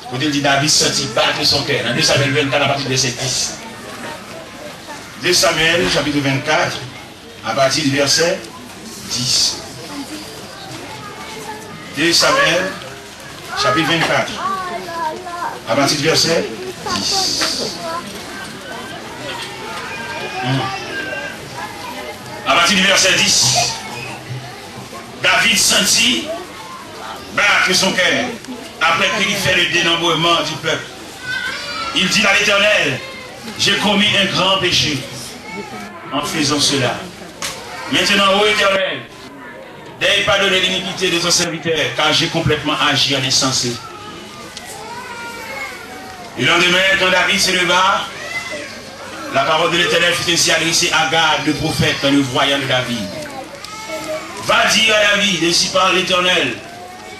Kote l di David santi battre son cœur. Nan de Samyèl vennkat, apati de vèsè dis. De Samyèl, chapit vennkat, apati de vèsè dis. De Samyèl, chapit vennkat, apati de vèsè dis. Hmm. Apati de vèsè dis. David santi battre son cœur après qu'il eut fait le dénombrement du peuple. Il dit à l'Éternel, j'ai commis un grand péché en faisant cela. Maintenant, ô Éternel, daigne pardonner l'iniquité de ton serviteur, car j'ai complètement agi en insensé. Le lendemain, quand David se leva, la parole de l'Éternel fut ainsi adressée à Gad, le prophète, le voyant de David. Va dire à David, ainsi parle l'Éternel,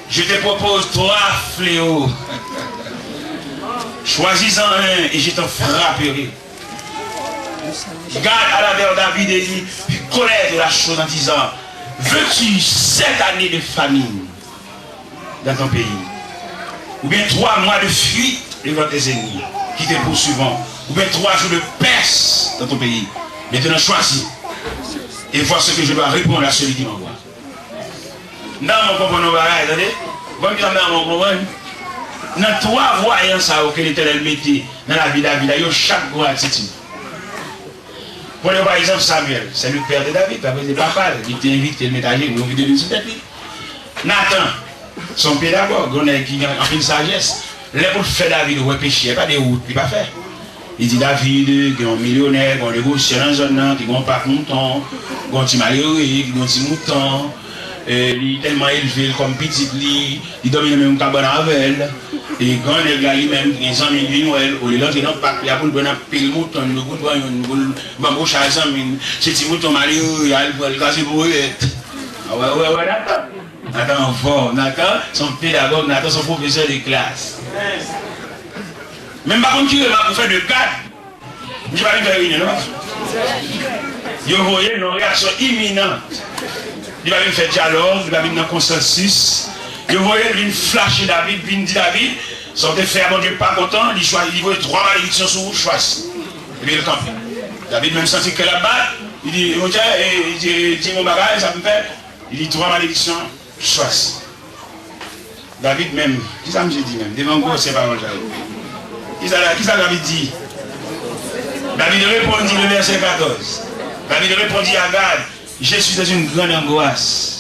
je te propose trois fléaux. Choisis-en un et je t'en frapperai. Gad alla vers David et lui fit connaître la chose en disant, veux-tu sept années de famine dans ton pays, ou bien trois mois de fuite devant tes ennemis qui te poursuivront, ou bien trois jours de peste dans ton pays. Maintenant choisis, et vois ce que je dois répondre à celui qui m'envoie. Nan mwen konprann yon bagay, tande. Konn ki nan mwen konprann. Nan twa vwayan sa yo ke Letènèl mete nan lavi David la, yo chak gon atitid. Pran pa egzanp Samyèl, c'est le père de David, pa vre, se papa l, li te envite l met ajenou, vide lwil sou tèt li. Natan, se yon pedagòg, yon nèg ki gen anpil sajès. Lè pou l fè David wè peche, pa de wout li pa fè. Li di David, gen yon milyonè, gen yon negosyè nan zòn nan, ki gen yon pak mouton, gen yon ti malere, ki gen yon ti mouton, e, li tèlman elve l kòm pitit li, li dòmi nan menm kabann avè l. E gran nèg la li menm, ki gen zanmi l vin wè l, olye l antre nan pak li a pou l pran anpil mouton, li pou l pran youn, pou l banboche a zanmi l. Se ti mouton malere a, li pran l kraze pou rèt. A wè, wè, wè, Natan. Natan anfòm. Natan se yon pedagòg, Natan se yon pwofesè de klas. Men m pa konn ki remak ou fè de gad. Misye pa vin fè reyinyon, non. Yo voye l nan reyaksyon iminan. Li pa vin fè dyalòg, li pa vin nan konsansis. Yo voye l vin flache David, vin di David, sa w te fè a Bondye pa kontan, li chwazi, li voye twa malediksyon sou ou, chwazi. Epi l kanpe. David menm santi kè l ap bat, li di, Monchè, e, di, di m yon bagay, sa m fè. Li di twa malediksyon, chwazi. David menm, kisa misye di menm? Devan gwosè pawòl sa yo. Kisa, kisa David di? David répondit, le verset quatorze. David répondit à Gad, je suis dans une grande angoisse.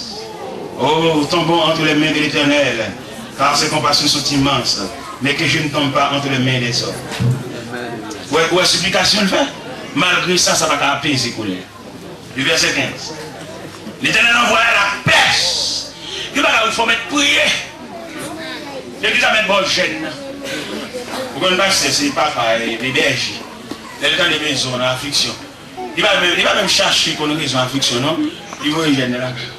Oh, tombons entre les mains de l'Éternel, car ses compassions sont immenses, mais que je ne tombe pas entre les mains des hommes. Ou wè, ou wè siplikasyon l fè? Malgre sa, sa pa ka apeze kolè. Le verset quinze. Letènèl anvwaye lapès. Gen bagay ou fò mèt priye. Legliz la mèt ba w jèn nan. Ou konn pastè se papa e, e bèje. Lè l tande bezwen w nan afliksyon, li pa menm, li pa menm chache konn rezon afliksyon non. Li voye jèn nan lakay.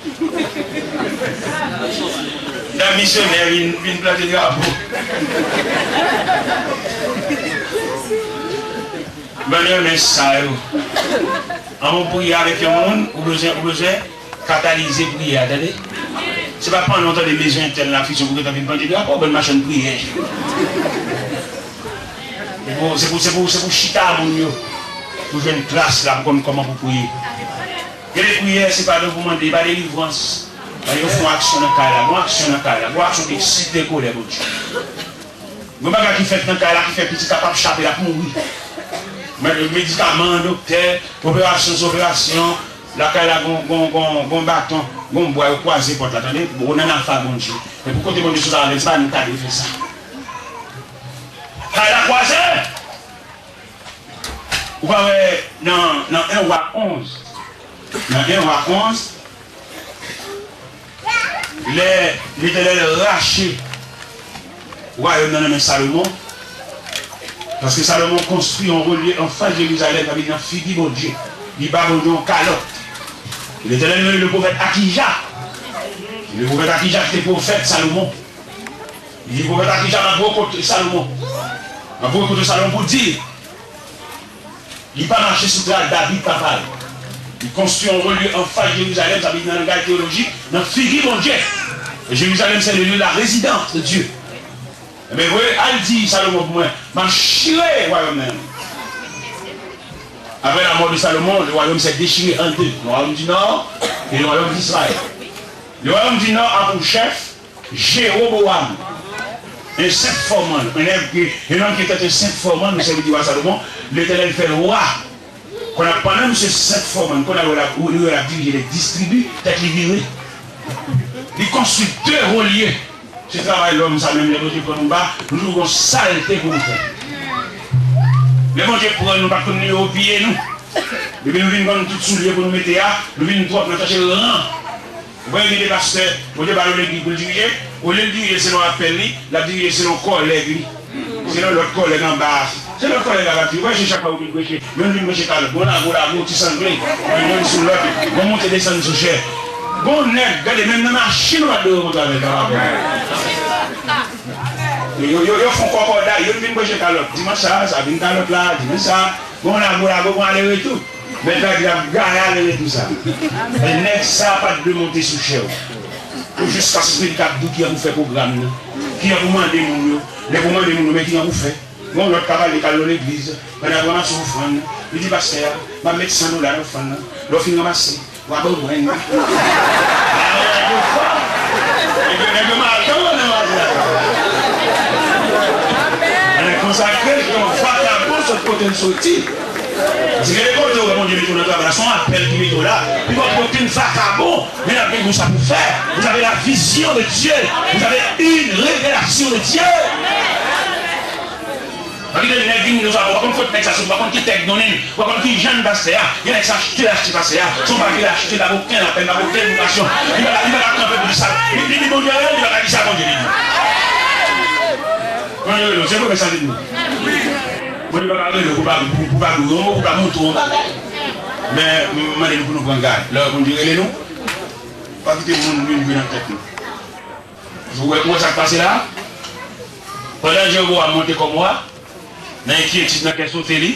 Dam misyonè vin, vin plante drapo. Bann renmen sa yo. Anvan w priye avèk yon moun, ou bezwen, ou bezwen katalize priyè a, tande. Se pa pandan w tande bezwen entèl nan afliksyon pou gentan vin plante drapo, bann machann priyè. Se pou, se pou, se pou, se pou chita moun yo, pou jwenn tras la, pou konn kòman pou priye. Gen de priyè, se pa de pou mande, pa delivrans. Mande yo fè yon aksyon nan kay la, gon aksyon nan kay la, gon aksyon ki eksite kolè Bondye. Gon bagay ki fèt nan kay la ki fè pitit la p ap chape, l ap mouri. Men medikaman, doktè, operasyon sou operasyon, lakay la gon, gon, gon, gon baton, gon bwa yo kwaze pòt la, tande? Bon, nan nafa Bondye. Men pou kote Bondye sot avè l, se pa nou k ta dwe fè sa. Kay la kwaze! Ou pa wè nan, nan en Wa onz, nan en Wa onz, lè Letènèl rache wayòm nan nan men Salomon, paske Salomon konstwi yon relye anfas Jerizalèm, sa vle di nan figi Bondye, li ba Bondye yon kalòt. Letènèl rele le pwofèt Akija. Le pwofèt Akija ki te pwofèt Salomon. Li di pwofèt Akija, m ap voye kont Salomon. M ap voye kont Salomon pou di, li pa mache sou tras David papa l. Li konstwi yon relye anfas Jerizalèm, sa vle di nan langaj teyolojik, nan figi Bondye. E Jerizalèm, se le lieu de la résidence de Dieu. Ebyen, voye al di Salomon pou mwen, m ap chire wayòm nan. Après la mort de Salomon, le royaume s'est déchiré en deux, le royaume du nord et le royaume d'Israël. Le royaume du nord a pour chef Jéroboam, un simple foreman, un nèg ki, un homme qui était un simple foreman, au service du roi Salomon, Letènèl fè l wa. Kounye a, pandan misye simple foreman, kounye a, l ap, l ap dirije lè distribi, tèt li vire. Li konstwi de relye. Se travay lòm sa menm, lè Bondye pran nou ba, nou toujou gon salte pou nou fè. Lè Bondye pran nou, nou pa t konn nimewo pye nou. Depi nou vin konn tout soulye pou nou mete a, nou vin twòp, n ap chache ran. Ou wè gen de pastè, Bondye ba l yon legliz pou l dirije, olye l dirije selon apèl li, l ap dirije selon kòlèg li. Selon lòt kòlèg anba a. Se lòt kòlèg la k ap dirije. Ou wè se chak fwa ou vin preche, youn vin preche kalòt. Gon lago, lago, ti sangle. Youn sou lòt. Gon monte desann sou chè. Gon nèg, gade, menm nan machin ou pa t dwe rankontre avè l, pa rapò. Yo, yo, yo fè yon kòkòday, youn vin preche kalòt. Dimanch sa, sa vin kalòt la, dimanch sa, gon lago, lago, gon ale retou. Mèt la di l ap gaye ale retou sa. E nèg sa pa t dwe monte sou chè w. Ou jiskaske li ka di w kijan pou fè pwogram nan. Kijan pou mande moun yo. Lè pou mande moun yo, men kijan pou fè. Gon lòt ka pale k al nan legliz. Pandan l ap ranmase ofrann, li di pastè a, m ap met san dola nan ofrann nan. Lè w fin ranmase, w a ban mwen. A, nèg yo fò. Nèg yo, nèg yo maton nan maten an. Konsakre l, se yon vakabon sot kote l soti. Di gen de kote ou wè Bondye mete w nan travay la, se yon apèl ki mete w la. Pi pa gen okenn vakabon, men n ap gen sa pou fè. Vous avez la vision de Dieu. Vous avez une révélation de Dieu. Pa kite nèg vin nou sa, ou pa konn kot nèg sa soti, ou pa konn ki tèg donnen, ou pa konn ki jan pastè a, gen nèg sa achte, achte pastè a, se yon bagay li achte, pa gen okenn apèl, pa gen okenn vokasyon. Li pa ka, li pa ka kanpe pou di sa. Li, li, li Bondye rele, li pa ka di sa Bondye li di. Bondye rele, se vre sa li di. Bondye pa ka rele pou pa, pou, pou pa di w yon mo, pou pa montre w yon bagay. Men, m mande nou pou nou pran gad. Lè Bondye rele nou, pa kite moun vin jwe nan tèt nou. Ou wè, ou wè sa k pase la? Pandan Jewobowam monte kòm wa, nan enkyetid nan kè sote li,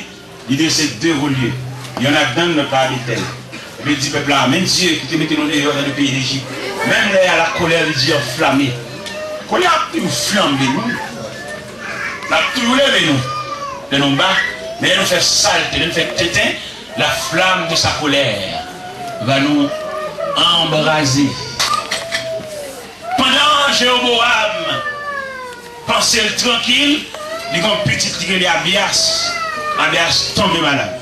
li drese de vo lye. Yonn a Betel, lòt la a Betèl. Epi li di pèp la, men Dye ki te mete nou deyò nan peyi Lejip, menm lè a la colère li di anflame. Kolè ap toujou flanbe, wi. L ap toujou leve nou. Lè nou ba, men lè nou fè salte, lè nou fè tenten, la flamme de sa colère va nous embraser. Pandan Jewobowam panse l trankil, li gen yon pitit li rele Abyas. Abyas tonbe malad.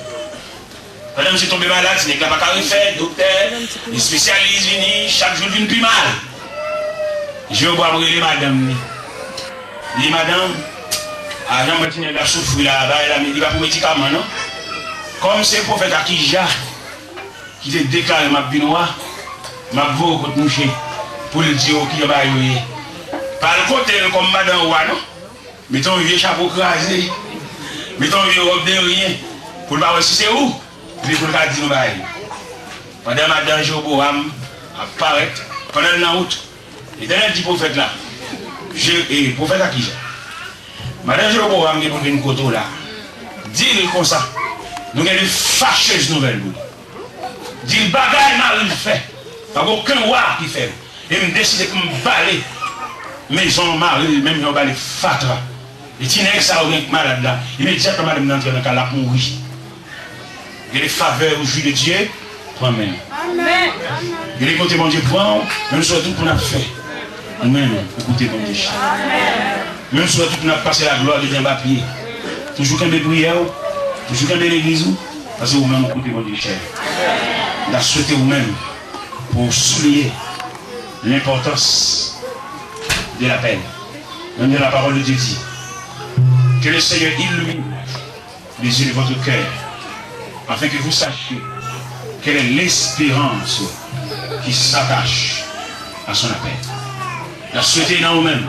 Pandan misye tonbe malad, ti nèg la pa ka refè, doktè, espesyalis vini, chak jou l vin pi mal. Jewobowam rele madanm li. Li di, madanm, a jan m wè ti nèg la soufri la, bagay la, li pa pou medikaman, non. Kòm se pwofèt Akija ki te deklare m ap vin wa, m ap voye w kot mouche pou l di w kijan bagay yo ye. Pa al kote l kòm madanm wa, non. Mete yon vye chapo kraze, mete yon vye wòb de ryen, pou l pa wè si se ou, epi pou l ka di nou bagay. Pandan madanm Jewobowam ap parèt, pandan l nan wout, Letènèl di pwofèt la, Je, e, pwofèt Akija, madanm Jewobowam gen pou l vin kote w la. Di l konsa, nou gen de fachèz nouvèl pou li. Di l bagay mari l fè, pa gen okenn wa ki fè l. E m deside pou m bale mezon mari l, menm jan yo bale fatra. E ti nèg sa yo gen malad la, imedyatman madanm nan antre nan kay la, l ap mouri. Gen de favè ou jwi de Dye, pran men. Gen de kote Bondye pran w, menm si w wè tout moun ap fè. Ou menm, ou koute Bondye chè. Menm si w wè tout moun ap pase laglwa de anba pye. Toujou kenbe priyè w, toujou kenbe legliz ou, paske ou menm ou koute Bondye chè. M ta swete ou menm pou w souliye l'importance de l'appel. Même la parole de Dieu dit que le Seigneur illumine les yeux de votre cœur, afin que vous sachiez quelle est l'espérance qui s'attache à son appel. N ap swete nan ou menm,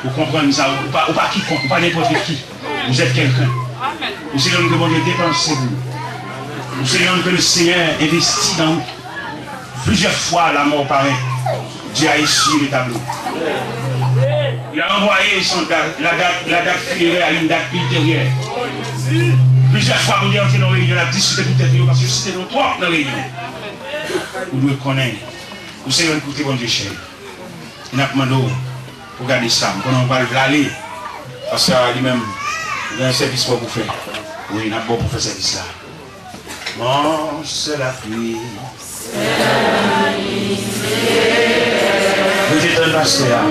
ou konprann sa, ou pa, ou pa kikonk, ou pa nenpòt ki. Vous êtes quelqu'un. Ou se yon ke Bondye depanse pou ou. Ou se yon ke le Seigneur investi dans vous. Plusieurs fois, la mort paraît. Dieu a essuyé le tableau. Il a envoyé son date, la date, la date funéraire à une date ultérieure. Plizyè fwa, Bondye antre nan reyinyon, l ap diskite pou tèt yo, paske yo site nou twòp nan reyinyon. Ou dwe konnen, ou se yon koute Bondye chè. E n ap mande w pou gade sa. M konnen w pral vle ale, paske li menm, li gen sèvis pou w fè. Wi, n ap ba w pou fè sèvis la. Mon seul appui. Rete tann pastè a.